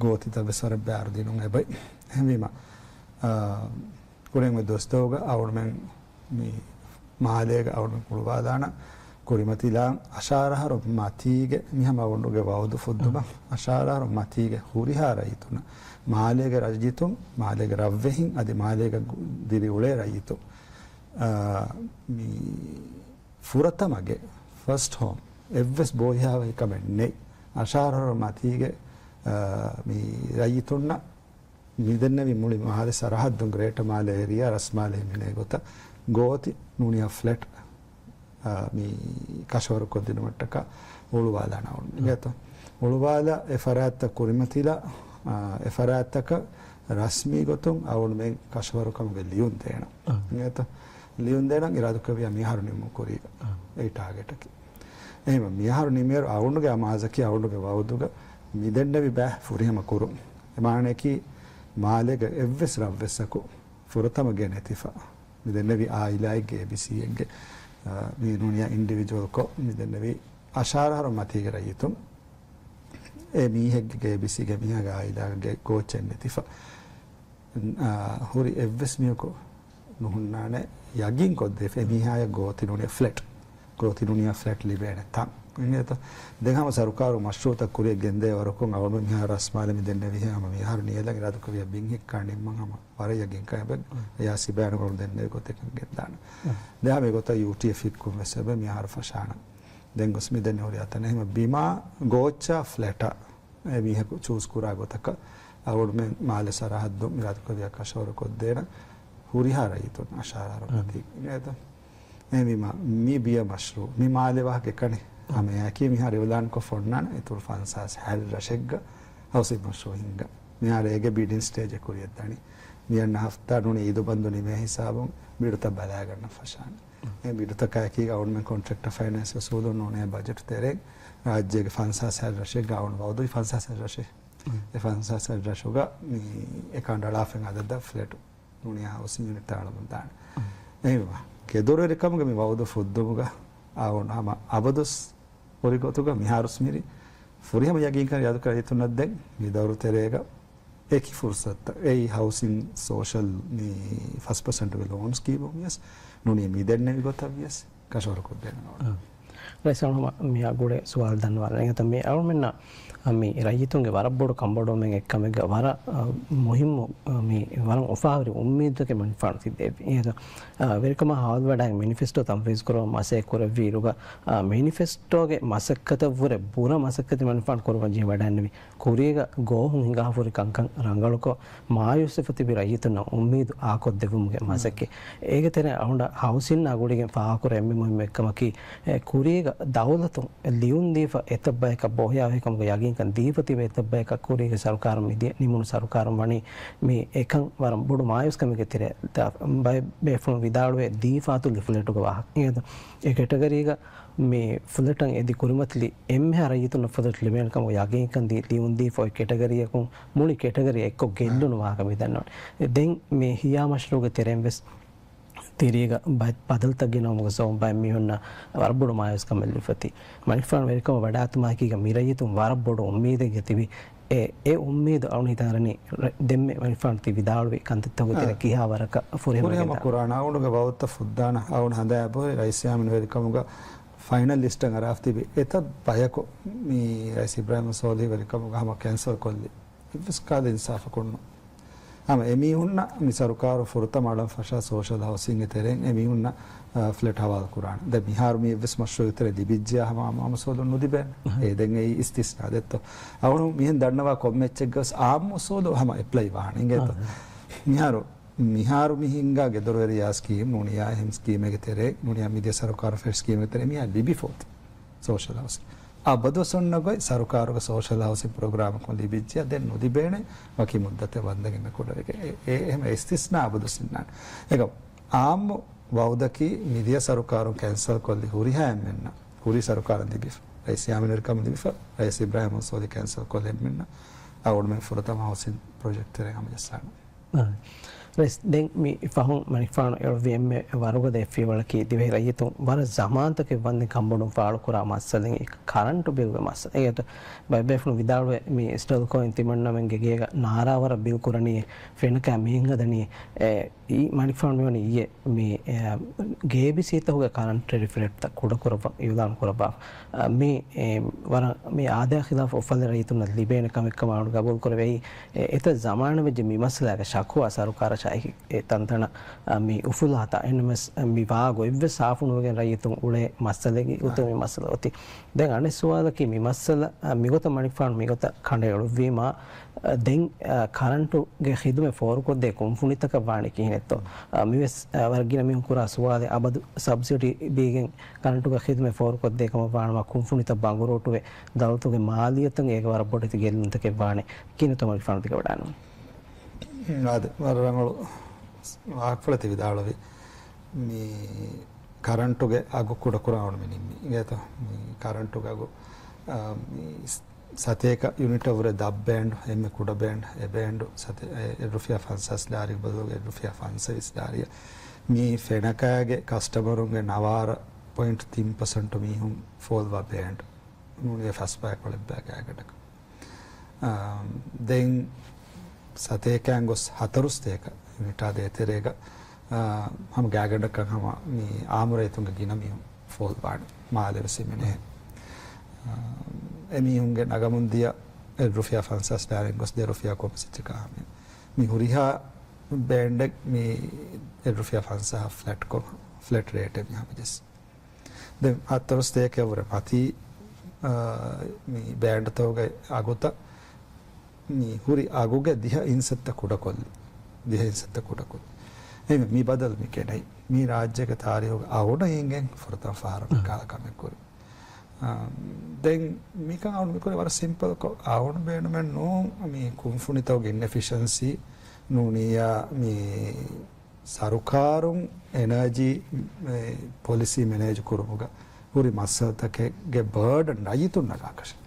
ގޯތިތައް ވެސް ވަރަށް ބާރު ދިނުން އެބައި. އެހެންވީމަ، އާ، ކުރިން މި ދުވަސްތަކުގަ އަޅުމެން މި މާލޭގަ އަޅުމެން ހުޅުވާލާނަން ކުރިމަތިލާން އަށާރަ އަހަރު މަތީގެ މި ހަމަ އަޅުގަނޑުގެ ވައުދު ފުއްދުމަށް އަށާރަ އަހަރު މަތީގެ ހުރިހާ ރައްޔިތުންނަށް، މާލޭގެ ރައްޔިތުން، މާލޭގެ ރަށްވެހިން އަދި މާލޭގަ ދިރިއުޅޭ ރައްޔިތުން، އާ، މި ފުރަތަމަގެ ފަސްޓް ހޯމް އެއްވެސް ބޯހިޔާވަހިކަމެއް ނެތް އަށާރަ އަހަރު މަތީގެ، އާ، މި ރައްޔިތުންނަށް މިދެންނެވި މުޅި މާލެ ސަރަހައްދުން ގްރޭޓަ މާލެ އޭރިއާ ރަސްމާލެ ހިމެނޭ ގޮތަށް ގޯތި ނޫނިޔާ ފްލެޓް، އާ، މި ކަށަވަރު ކޮށްދިނުމަށްޓަކާ ހުޅުވާލާނަ އަޅުމެން. އިނގޭތޯ؟ ހުޅުވާލާ އެ ފަރާތްތައް ކުރިމަތިލާ، އާ، އެ ފަރާތްތަކަށް ރަސްމީ ގޮތުން އަޅުމެން ކަށަވަރުކަމުގެ ލިޔުން ދޭނަން. އިނގޭތޯ؟ ލިޔުން ދޭނަން އިރާދަކުރެއްވިޔާ މިހާރު ނިމުން ކުރީގަ. އެއީ ޓާގެޓަކީ. އެހެންވެ، މިހާރު ނިމިއިރު އަޅުގަނޑުގެ އަމާޒަކީ އަޅުގަނޑުގެ ވައުދުގަ މިދެންނެވި ބައި ފުރިހަމަ ކުރުން. އެ މާނަޔަކީ މާލޭގަ އެއްވެސް ރަށްވެއްސަކު ފުރަތަމަ ގެ ނެތިފަ. މިދެންނެވި އާއިލާއެއްގެ އޭބީސީއެއްގެ، އާ، މި ނޫނިޔާ އިންޑިވިޖުއަލްކޮށް މިދެންނެވި އަށާރަ އަހަރު މަތީގެ ރައްޔިތުން އެ މީހެއްގެ އޭބީސީގެ މީހާގެ އާއިލާގެ ގޯއްޗެއް ނެތިފަ. އާ، ހުރި އެއްވެސް މީހަކު ނުހުންނާނެ ޔަގީން ކޮށްދޭފަ އެ މީހާޔަށް ގޯތި ނޫނިޔާ ފްލެޓް. ގޯތި ނޫނިޔާ ފްލެޓް ލިބޭނެ ތަން. އިނގޭތަ؟ ދެން ހަމަ ސަރުކާރު މަޝްރޫޢުތައް ކުރިއަށް ގެންދޭ ވަރަކުން އަޅުމެން މިހާރު ރަސްމާލެ މި ދެންނެވިހެން ހަމަ މިހާރު ނިޔަލަށް އިރާދަކުރިޔާ ބިން ހިއްކާ ނިންމަން ހަމަ ވަރަށް ޔަގީންކަން އެބަ އެޔާ ސިބައިނު އަޅުގަނޑު ދެންނެވި ގޮތެއް ގެންދާނަން. ދެން ހަމަ އެގޮތަށް ޔޫޓީއެފް ހިއްކުން ވެސް އެބަ މިހާރު ފަށާނަން. ދެން ގޮސް މި ދެން ހުރި އަތަން އެހެމަ ބިމާ ގޯއްޗާ ފްލެޓާ އެ މީހަކު ޗޫސް ކުރާ ގޮތަކަށް އަޅުގަނޑުމެން މާލެ ސަރަހައްދު މިރާދުކުރިޔާ ކަށަވަރު ކޮށްދޭނަން ހުރިހާ ރައްޔިތުން އަށާރަ އަހަރު މަތީ. އެހެންވީމަ މި ބިޔަ މަޝްރޫޢު މި މާލެ ވާހަކަ ކަނި ހަމައެއާއެކީ މިހާރު އިޢުލާންކޮށް ފޮންނާނެ އިތުރު ފަންސާސް ހަތް ރަށެއްގަ ހައުސިން މަޝްރޫޢު ހިންގާ. މިހާރު އޭގެ ބިޑިން ސްޓޭޖެއް ކުރިއަށްދާނީ. މިއަންނަ ހަފްތާ ނޫނީ އީދު ބަންދު ނިމޭ ހިސާބުން ބިޑުތައް ބަލާގަންނަން ފަށާނެ. އެ ބިޑުތަކާއެކީގަ އަޅުމެން ކޮންޓްރެކްޓަރ ފައިނޭންސް އުސޫލުން ނޫނޭ ބަޖެޓް ތެރެއިން ރާއްޖޭގެ ފަންސާސް ހަތް ރަށެއްގަ އަޅުގަނޑު ވައުދުވި ފަންސާސް ހަތް ރަށެއް. އެ ފަންސާސް ހަތް ރަށުގަ މި އެ ކަނޑައަޅާފައި އަދަދަށް ފްލެޓް ނޫނިޔާ ހައުސިން ޔުނިޓް އަޅަމުން ދާނެ. އެހެންވީމަ ގެދޮރުވެރިކަމުގެ މި ވައުދު ފުއްދުމުގަ އަޅުގަނޑު ހަމަ އަބަދުސް ހުރި ގޮތުގަ މިހާރުސް މިރި ފުރިހަމަ ޔަގީންކަން އިރާދަކުރާ ރައްޔިތުންނަށް ދެން މި ދައުރު ތެރޭގަ އެކި ފުރުސަތުތައް. އެއީ ހައުސިން ސޯޝަލް މި ފަސް ޕަސެންޓުގެ ލޯން ސްކީމުން ވިޔަސް، ނޫނީ މި ދެންނެވި ގޮތަށް ވިޔަސް ކަށަވަރުކޮށްދޭނަން އަޅުގަނޑު. ރައީސް އަޅުމަ މިއާ ގުޅޭ ސުވާލު ދަންނަވާލަން. އެނގޭތަ މި އަޅުމެންނަށް މި ރައްޔިތުންގެ ވަރަށް ބޮޑު ކަންބޮޑުވުމެއް އެއްކަމެއްގަ ވަރަށް މުހިއްމު މި ވަރަށް އުފާވެރި އުއްމީދުތަކެއް މަނިކުފާނު ތި ދެއްވި. އެހެން ވެރިކަމާ ހާލު ވަޑައި މެނިފެސްޓޯ ތަންފީޒު ކުރަމުން މަސައްކަތް ކުރެއްވި އިރުގަ، މެނިފެސްޓޯގެ މަސައްކަތަށްވުރެ ބުރަ މަސައްކަތެއް މަނިކުފާނު ކުރައްވަން ޖެހި ވަޑައިންނެވި. ކުރީގަ ގޯހުން ހިނގާފަ ހުރި ކަންކަން ރަނގަޅުކޮށް، މާޔޫސްވެފަ ތިބި ރައްޔިތުންނަށް އުއްމީދު އާކޮށްދެއްވުމުގެ މަސައްކަތް. އޭގެ ތެރެއިން އަޅުގަނޑަށް ހައުސިންއާ ގުޅިގެން ފާހަގަކުރެވޭ އެންމެ މުހިއްމު އެއްކަމަކީ، އެ، ކުރީގަ ދައުލަތުން ލިޔުން ދީފަ އެތައް ބަޔަކަށް ބޯހިޔާވެހިކަމުގެ ޔަގީންކަން ދީފަ ތިބި އެތައް ބަޔަކަށް ކުރީގެ ސަރުކާރުން މިދިޔަ ނިމުނު ސަރުކާރުން ވަނީ މި އެކަން ވަރަށް ބޮޑު މާޔޫސްކަމެއްގެ ތެރެ ދާ-، ބައެއް ބޭފުޅުން ވިދާޅުވޭ ދީފާތު ލިފުލެޓުގެ ވާހަކަ. އެ ކެޓަގަރީގަ މި ފުލެޓަށް އެދި ކުރިމަތިލި އެންމެހާ ރައްޔިތުންނަށް ފުލެޓް ލިބޭނެ ކަމުގެ ޔަގީންކަން ދީ، ލިޔުން ދީފަ އޮތް ކެޓަގަރީއަކުން މުޅި ކެޓަގަރީ އެއްކޮށް ގެއްލުނު ވާހަކަ މި ދަންނަވަނީ. ދެން މި ހިޔާ މަޝްރޫގެ ތެރެއިން ވެސް ތިރީގަ ބަ-، ބަދަލުތައް ގެނައުމުގެ ސަބަބުން ބައެއް މީހުންނަށް ވަރަށް ބޮޑު މާޔޫސްކަމެއް ލިބިފަ ތި. މަނިކުފާނު ވެރިކަމަށް ވަޑައިގަތުމާއެކީގަ މި ރައްޔިތުން ވަރަށް ބޮޑު އުއްމީދެއްގަ ތިބި. އެ، އެ އުއްމީދު އަޅުން ހިތަށް އަރަނީ ރަ-، ދެންމެ މަނިކުފާނު ތި ވިދާޅުވި ކަންތައްތަކުގެ ތެރެ އާ. ކިހާ ވަރަކަށް ފުރިހަމަ ފުރިހަމަ ދާނެ. ކުރާނެ. އަޅުގަނޑުގެ ވަގުތަށް ފުއްދާނަ އަޅުގަނޑު ހަނދާން އެބަހުރި ރައީސް ޔާމީން ވެރިކަމުގަ ފައިނަލް ލިސްޓަށް އަރާފަ ތިބި އެތައް ބަޔަކު މި ރައީސް އިބްރާހިމް ސޯލިހް ވެރިކަމުގަ ހަމަ ކެންސަލް ކޮށްލި. އެއްވެސް ކަހަލަ އިންސާފަކުން ނޫން. ހަމަ އެމީހުންނަށް މި ސަރުކާރު ފުރަތަމަ އަޅަން ފަށާ ސޯޝަލް ހައުސިންގ ތެރެއިން އެމީހުންނަށް، އާ، ފްލެޓް ހަވާލު ކުރާނެ. ދެން މިހާރު މި އެއްވެސް މަޝްރޫއެއް ތެރެ ލިބިއްޖެޔާ ހަމަ އާއްމު އަމުސޯލުން ނުލިބޭނެ. އަހަ. އެ ދެން އެއީ އިސްތިސްނާ ދެއްތޯ. އަޅުން މިހެން ދަންނަވާ ކޮންމެ އެއްޗެއްގަވެސް އާއްމު އުސޫލު ހަމަ އެޕްލައި ވާނެ. އިނގޭތޯ. އަހަ. މިހާރު، މިހާރު މި ހިނގާ ގެދޮރުވެރިޔާ ސްކީމް ނޫނިޔާ އެހެން ސްކީމެއްގެ ތެރޭ ނޫނިޔާ މިދިޔަ ސަރުކާރު ފެށި ސްކީމެއްގެ ތެރޭ މިހާ ލިބިފަ އޮތީ. ސޯޝަލް ހައުސިން. އަބަދުވެސް އޮންނަ ގޮތް ސަރުކާރުގެ ސޯޝަލް ހައުސިން ޕްރޮގްރާމަކުން ލިބިއްޖެޔާ ދެން ނުލިބޭނެ ވަކި މުއްދަތެއް ވަންދެން އެންމެ ކުޑަވެގެން. އެ، އެ، އެހެން އިސްތިސްނާ އަބަދުވެސް އިންނާނެ. އެކަމް އާއްމު ވައުދަކީ މިދިޔަ ސަރުކާރުން ކެންސަލް ކޮށްލި ހުރިހާ އެންމެންނަށް ހުރި ސަރުކާރުން ލިބިފަ. ރައީސް ޔާމީން ވެރިކަމުން ލިބިފަ. ރައީސް އިބްރާހިމް ސޯލިހް ކެންސަލް ކޮށްލި އެންމެންނަށް އަޅުގަނޑުމެން ފުރަތަމަ ހައުސިން ޕްރޮޖެކްޓް ތެރެއިން ހަމަޖައްސާނަން. އާ. ރައީސް، ދެން މި ފަހުން މަނިކުފާނު އެޅުއްވި އެންމެ ވަރުގަދަ އެއް ފިޔަވަޅަކީ ދިވެހި ރައްޔިތުން ވަރަށް ޒަމާންތަކެއް ވަންދެން ކަންބޮޑުވުން ފާޅުކުރާ މައްސަލައިން އެކަ ކަރަންޓު ބިލްގެ މައްސަލަ. އޭގެ ބައެއް ބޭފުޅުން ވިދާޅުވޭ މި ސްޓެލްކޯއިން ތިމަންނަމެންގެ ގޭގަ ނާރާވަރަށް ބިލް ކުރަނީ ފެނަކާ މިހެން ހަދަނީ. އެ، އީ މަނިކުފާނު މިވަނީ އިއްޔެ މި، އެ، ގޭބިސީތަކުގެ ކަރަންޓް ޓެރިފް ރޭޓްތައް ކުޑަކުރައްވަން އިއުލާން ކުރައްވާފަ. އަ، މި، އެ، ވަރަށް މި އާދަޔާ ޚިލާފަށް އުފަލެއް ރައްޔިތުންނަށް ލިބޭނެ ކަމެއްކަމަށް އަޅުގަނޑު ގަބޫލު ކުރެވޭ. އެ، އެތައް ޒަމާނެއް ވެއްޖެ މި މައްސަލާގެ ޝަކުވާ ސަރުކާރަށާ އެކި، އެ، ތަންތަނަށް، އަ، މި އުފުލާތާ. އެހެންނަމަވެސް، އަ، މި ވާ ގޮތްވެސް ސާފުނުވެގެން ރައްޔިތުން އުޅޭ މައްސަލައެއް ގޮތުން މި މައްސަލަ އޮތީ. ދެން އަނެއް ސުވާލަކީ މި މައްސަލަ، އަ، މިގޮތަށް މަނިކުފާނު މިގޮތަށް ކަނޑައެޅުއްވީމާ، އަ، ދެން، އަ، ކަރަންޓުގެ ޚިދުމަތް ފޯރުކޮށްދޭ ކުންފުނިތަކަށް ވާނީ ކިހިނެއްތޯ؟ އަ، މިވެސް، އަ، ވަރަށް ގިނަ މީހުން ކުރާ ސުވާލެއް. އަބަދު ސަބްސިޑީ ދީގެން ކަރަންޓުގެ ޚިދުމަތް ފޯރުކޮށްދޭ ކަމަށް ވާނަމަ، ކުންފުނިތައް ބަނގުރޫޓުވެ، ދައުލަތުގެ މާލިއްޔަތަށް އޭގެ ވަރަށް ބޮޑެތި ގެއްލުންތަކެއް ވާނެ. ކިހިނެއްތޯ މަނިކުފާނު ދިގަވަޑާނު؟ އާދެ، ވަރަށް ރަނގަޅު ވާހަކަފުޅެއް ތި ވިދާޅުވި. މި ކަރަންޓުގެ އަގު ކުޑަކުރާ އަޅުގަނޑު މި ނިންމީ. އިނގޭތޯ؟ މި ކަރަންޓުގެ އަގު، އާ، މި ސަތޭކަ ޔުނިޓަށް ވުރެ ދަ ބޭންޑް، އެންމެ ކުޑަ ބޭންޑް، އެ ބޭންޑް ސަތޭ-، އެ، އެއް ރުފިޔާ ފަންސާސް ލާރި ބަދަލުގަ އެއް ރުފިޔާ ފަންސަވީސް ލާރިއަށް. މި ފެނަކާގެ ކަސްޓަމަރުންގެ ނަވާރަ ޕޮއިންޓް ތިން ޕަސެންޓު މީހުން ފޯލްވާ ބޭންޑް ނޫނީ ފަސް ބައެއް ކޮޅެއްބާ ގާތްގަނޑަކަށް. އާ، ދެން ސަތޭކައިން ގޮސް ހަތަރުސަތޭކަ ޔުނިޓާ ދޭތެރޭގަ، އާ، ހަމަ ގާތްގަނޑަކަށް ހަމަ މި އާއްމު ރައްޔިތުންގެ ގިނަ މީހުން ފޯލް ވާނެ. މާލެ ވެސް ހިމެނޭ. އާ، އެމީހުންގެ ނަގަމުން ދިޔަ އެއް ރުފިޔާ ފަންސާސް ލާރިން ގޮސް ދެ ރުފިޔާ ކޮންމެސް އެއްޗަކާ ހަމަ. މި ހުރިހާ ބޭންޑެއް މި އެއް ރުފިޔާ ފަންސާހަށް ފްލެޓް ކޮށް، ފްލެޓް ރޭޓެއް މި ހަމަޖެއްސި. ދެން ހަތަރުސަތޭކައަށް ވުރެ މަތީ، އާ، މި ބޭންޑްތަކުގެ އަގުތައް މި ހުރި އަގުގެ ދިހަ އިންސައްތަ ކުޑަކޮށްލި. ދިހަ އިންސައްތަ ކުޑަކޮށްލި. އެހެންވެ މި ބަދަލު މި ގެނައީ. މީ ރާއްޖޭގެ ތާރީހުގަ އަޅުގަނޑަށް އެނގެން ފުރަތަމަ ފަހަރަށް މި ކަހަލަ ކަމެއް ކުރި. އާ، ދެން މިކަން އަޅުގަނޑު މިކުރީ ވަރަށް ސިމްޕަލްކޮށް، އަޅުގަނޑު ބޭނުމެއް ނޫން މި ކުންފުނިތަކުގެ އިންއެފިޝަންސީ ނޫނިއްޔާ މި ސަރުކާރުން އެނާޖީ، އެ، ޕޮލިސީ މެނޭޖް ކުރުމުގަ ހުރި މައްސަލަތަކެއްގެ ބާޑަން ރައްޔިތުން ނަގާކަށެއް.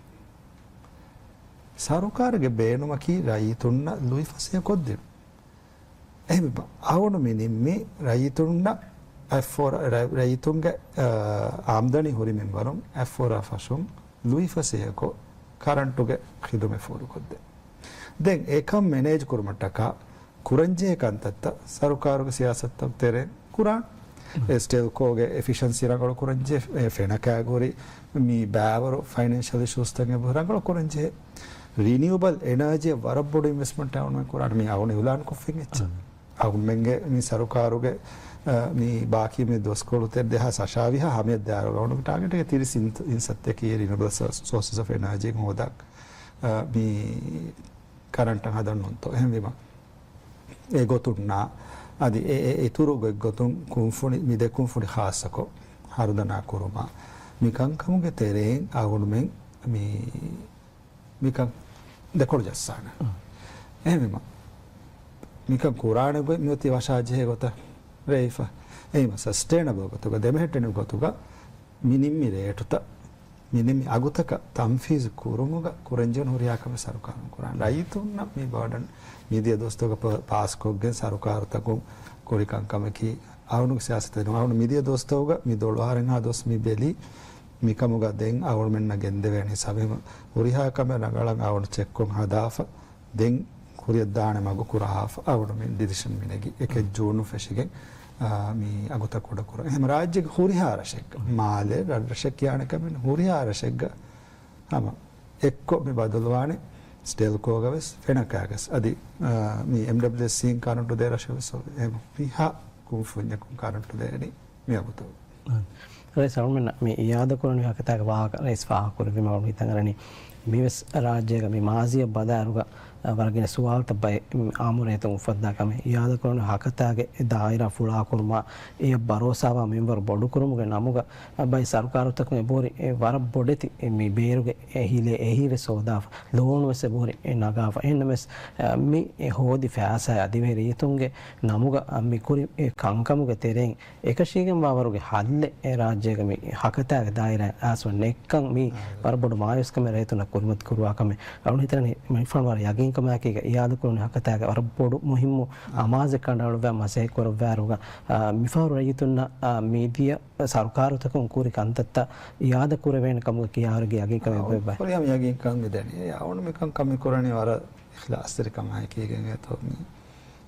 ސަރުކާރުގެ ބޭނުމަކީ ރައްޔިތުންނަށް ލުއިފަސޭހަކޮށްދިނުން. އެހެންވީމަ އަޅުގަނޑު މި ނިންމީ ރައްޔިތުންނަށް އަތްފޯރ-، ރަ-، ރައްޔިތުންގެ، އާ، އާމްދަނީ ހުރި މިންވަރުން އަތްފޯރާ ފަށުން ލުއިފަސޭހަކޮށް، ކަރަންޓުގެ ޚިދުމަތް ފޯރުކޮށްދޭ. ދެން އެކަން މެނޭޖް ކުރުމަށްޓަކާ ކުރަންޖެހޭ ކަންތައްތައް ސަރުކާރުގެ ސިޔާސަތުތައް ތެރެއިން ކުރާން. އެ ސްޓެލްކޯގެ އެފިޝަންސީ ރަނގަޅު ކުރަންޖެހޭ، އެ ފެނަކައިގުރި މި ބައިވަރު ފައިނޭންޝަލް އިޝޫސްތައް އެބަހުރި ރަނގަޅު ކުރަންޖެހޭ. ރިނިއުއަބަލް އެނާޖީއަށް ވަރަށް ބޮޑު އިންވެސްޓްމަންޓެއް އަޅުގަނޑުމެން ކުރާނެ މި އަޅުގަނޑު އިއުލާން ކޮށްފިން އެއްޗެއް. އަޅުގަނޑުމެންގެ މި ސަރުކާރުގެ، އަ، މި ބާކީ މި ދުވަސްކޮޅު ދެހާސް އަށާވީހާ ހަމަޔަށް ދާއިރު އަޅުގަނޑުގެ ޓާގެޓް އެއް ތިރީސް އިން-، އިންސައްތައަކީ ރިނިއުއަބަލް ސޯ-، ސޯސަސް އޮފް އެނާޖީ ހޯދާ، އަ، މި ކަރަންޓަށް ހަދަން ނޫންތޯ. އެހެންވީމަ އެގޮތުންނާ އަދި އެ، އެ އިތުރު ގޮތްގޮތުން ކުންފުނި، މި ދެ ކުންފުނި ޚާއްޞަކޮށް ހަރުދަނާ ކުރުމާ، މި ކަންކަމުގެ ތެރެއިން އަޅުގަނޑުމެން މި، މިކަން ދެކޮޅު ޖައްސާނެ. އަ. އެހެންވީމަ، މިކަން ކުރާނެ ގޮތް މިއޮތީ ވަށާޖެހޭ ގޮތަށް ރޭވިފަ. އެހެންވީމަ، ސަސްޓެއިނަބަލް ގޮތުގަ، ދެމެހެއްޓެނިވި ގޮތުގަ، މި ނިންމި ރޭޓުތައް، މި ނިންމި އަގުތަކަށް ތަންފީޒު ކުރުމުގަ ކުރަންޖެހުނު ހުރިހާ ކަމެއް ސަރުކާރުން ކުރާނެ. ރައްޔިތުންނަށް މި ބާޑަން މިދިޔަ ދުވަސްތަކުގަ ޕ-، ޕާސްކޮށްގެން ސަރުކާރުތަކުން ކުރި ކަންކަމަކީ، އަޅުގަނޑުގެ ސިޔާސަތެއް ނޫން. އަޅުގަނޑު މިދިޔަ ދުވަސްތަކުގަ މި ދޮޅު އަހަރެއްހާ ދުވަސް މި ބެލީ، މިކަމުގަ ދެން އަޅުގަނޑުމެންނަށް ގެންދެވޭނެ ހިސާބެއް. ހުރިހާ ކަމެއް ރަނގަޅަށް އަޅުގަނޑު ޗެކްކޮށް ހަދާފަ، ދެން ކުރިއަށްދާނެ މަގު ކުރާފަ އަޅުގަނޑުމެން ޑިސިޝަން މިނެގި. އެކެއް ޖޫނު ފެށިގެން، އާ، މި އަގުތައް ކުޑަކުރަން. އެހެން ރާއްޖޭގެ ހުރިހާ ރަށެއްގަ، މާލެ ރަށްރަށެއް ކިޔާނެ ކަމެއް ނޫން، ހުރިހާ ރަށެއްގަ ހަމަ އެއްކޮށް މި ބަދަލުވާނެ. ސްޓެލްކޯގަ ވެސް ފެނަކައިގަސް އަދި، އާ، މި އެމްޑަބްލިއުއެސްސީން ކަރަންޓު ދޭ ރަށެއް ވެސް އެ ހުރިހާ ކުންފުންޏަކުން ކަރަންޓު ދޭނީ މި އަގުތައް. ރައީސް އަޅުމެންނަށް މި އިއާދަކުރަނިވި ހަކަތާގެ ވާހަކަ ރައީސް ފާހަގަކުރެއްވީމަ އަޅުގަނޑު ހިތަށް އަރަނީ މިވެސް ރާއްޖޭގަ މި މާޒީއަށް ބަލާއިރުގަ، އަ، ވަރަށް ގިނަ ސުވާލުތައް ބައެއް އާއްމު ރައްޔިތުން އުފައްދާ ކަމެއް. އިއާދަކުރަނިވި ހަކަތާގެ ދާއިރާ ފުޅާކުރުމާ، އެޔަށް ބަރޯސާވާ މިންވަރު ބޮޑުކުރުމުގެ ނަމުގަ، އަ، ބައެއް ސަރުކާރުތަކުން އެބަހުރި އެ ވަރަށް ބޮޑެތި މި ބޭރުގެ އެ ހިލޭ އެހީވެސް ހޯދާފަ، ލޯނުވެސް އެބަހުރި އެ ނަގާފަ. އެހެންނަމަވެސް، އަ، މި އެ ހޯދި ފައިސާ އަދިވެހި ރައްޔިތުންގެ ނަމުގަ، އަ، މި ކުރި އެ ކަންކަމުގެ ތެރެއިން އެކަށީގެންވާވަރުގެ ހައްލެއް އެ ރާއްޖޭގަ މި ހަކަތާގެ ދާއިރާއަށް އައިސް ނެތްކަން މީ ވަރަށް ބޮޑު މާޔޫސްކަމެއް ރައްޔިތުންނަށް ކުރިމަތި ކުރުވާ ކަމެއް. އަޅުގަނޑު ހިތަށް އަރަނީ މަނިކުފާނު ވަރަށް ޔަގީންކަމާއެކީގަ އިއާދަކުރުނި ހަކަތާގެ ވަރަށް ބޮޑު މުހިއްމު އަމާޒެއް ކަނޑައަޅުއްވާ މަސައްކަތް ކުރައްވާއިރުގަ، އާ، މިފަހަރު ރައްޔިތުންނަށް، އާ، މިދިޔަ ސަރުކާރުތަކުން ކުރި ކަންތައްތައް އިއާދަ ކުރެވޭނެ ކަމުގެ ކިޔާވަރެއްގެ ޔަގީންކަމެއް އަޅު އޮތްބަ؟ ހުރިހާ ޔަގީންކަން މިދެނީ. އެ އަޅުގަނޑު މިކަން ކަމެއް ކުރަނީ ވަރަށް އިޚްލާޞްތެރިކަމާއެކީގެން އެތޯ މީ.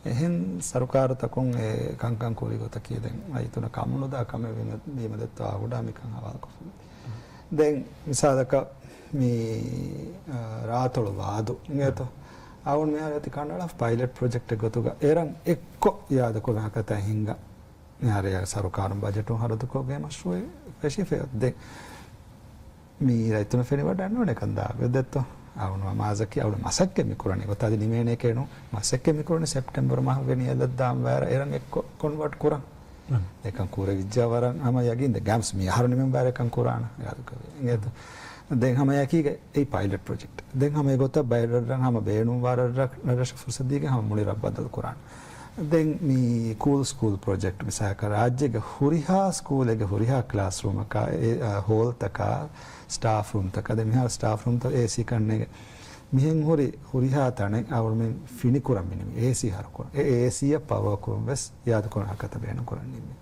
އެހެން ސަރުކާރުތަކުން އެ ކަންކަން ކުރި ގޮތަކީ ދެން ރައްޔިތުންނަށް ކަމުނުދާ ކަމެއް ވީމަ-، ވީމަ ދެއްތޯ އާ ގުޑާ މިކަން ހަވާލުކޮށްފަ. ދެން މިސާލަކަށް މި، އާ، ރާއަތޮޅު ވާދު އިނގޭތޯ. އަޅުގަނޑު މިހާރު އެތި ކަނޑައަޅާފަ ޕައިލެޓް ޕްރޮޖެކްޓެއް ގޮތުގަ އެރަށް އެއްކޮށް އިއާދަކުރުން ހަކަތަ ހިންގާ. މިހާރު ސަރުކާރުން ބަޖެޓުން ހަރަދުކޮށްގެން މަޝްރޫއެއް ފެށިފަ. ދެން މި ރައްޔިތުންނަށް ފެނިވަޑައިންނާނެ ކަން ދާގޮތް ދެއްތޯ. އަޅުގަނޑު މާޒަކީ އަޅުގަނޑު މަސައްކަތް މި ކުރަނީ ގޮތަށް އަދި ނިމޭނެކޭ ނޫން. މަސައްކަތް މި ކުރަނީ ސެޕްޓެމްބަރު މަހަށް ގެނެއްލައްވާން ވަރަށް އެރަށް އެއްކޮށް ކޮންވަޓް ކުރަން. އެކަން ކުރެވިއްޖާ ވަރަށް ހަމަ ޔަގީން ދެ ގާމްސް މި އަހަރު ނިމެން ވާރެ ކަން ކުރާނަ އިރާދަކަށް އިނގޭތޯ. ދެން ހަމަ ޔަކީގަ އެއީ ޕައިލެޓް ޕްރޮޖެކްޓް. ދެން ހަމަ އެގޮތަށް ބައެއް ރަށްރަށް ހަމަ ބޭނުންވާ ރަށްރަށް، ރަށްރަށަށް ފުރުސަތު ދީގެން ހަމަ މުޅި ރަށް ބަދަލު ކުރާނަ. ދެން މި ކޫލް ސްކޫލް ޕްރޮޖެކްޓް މިސާލަކަށް ރާއްޖޭގެ ހުރިހާ ސްކޫލެއްގެ ހުރިހާ ކްލާސްރޫމަކާ، އެ، އަ، ހޯލްތަކާ، ސްޓާފް ރޫމްތަކާ، ދެން މިހާރު ސްޓާފް ރޫމްތައް އޭސީ ކަންނޭނގެ. މިހެން ހުރި ހުރިހާ ތަނެއް އަޅުގަނޑުމެން ފިނިކުރަން މިނިވި، އޭސީ ހަރުކުރަން. އެ އޭސީއަށް ޕަވަރ ކުރުން ވެސް އިއާދަކުރުން ހަކަތަ ބޭނުން ކުރަން ނިންމި.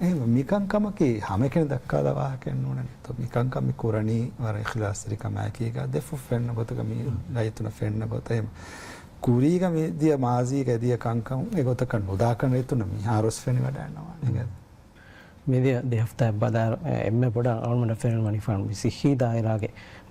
އެހެން މިކަންކަމަކީ ހަމައެކަނި ދައްކާލާ ވާހަކައެއް ނޫނެއް. މިކަންކަން މި ކުރަނީ ވަރަށް އިޚްލާޞްތެރިކަމާއެކީގަ ދެފުށް ފެންނަ ގޮތަކަށް މި ރައްޔިތުންނަށް ފެންނަ ގޮތަށް. އެހެން ކުރީގަ މި ދިޔަ މާޒީގަ ދިޔަ ކަންކަން އެގޮތަކަށް ނުދާކަން ރައްޔިތުންނަށް މިހާރުވެސް ފެނިވަޑައިންނަވާނެ. މިދިޔަ ދެ ހަފްތާއެއް ބަލާއިރު، އެ، އެންމެ ބޮޑަށް އަޅުގަނޑަށް ފެނުނު މަނިކުފާނު މި ސިއްހީ ދާއިރާގެ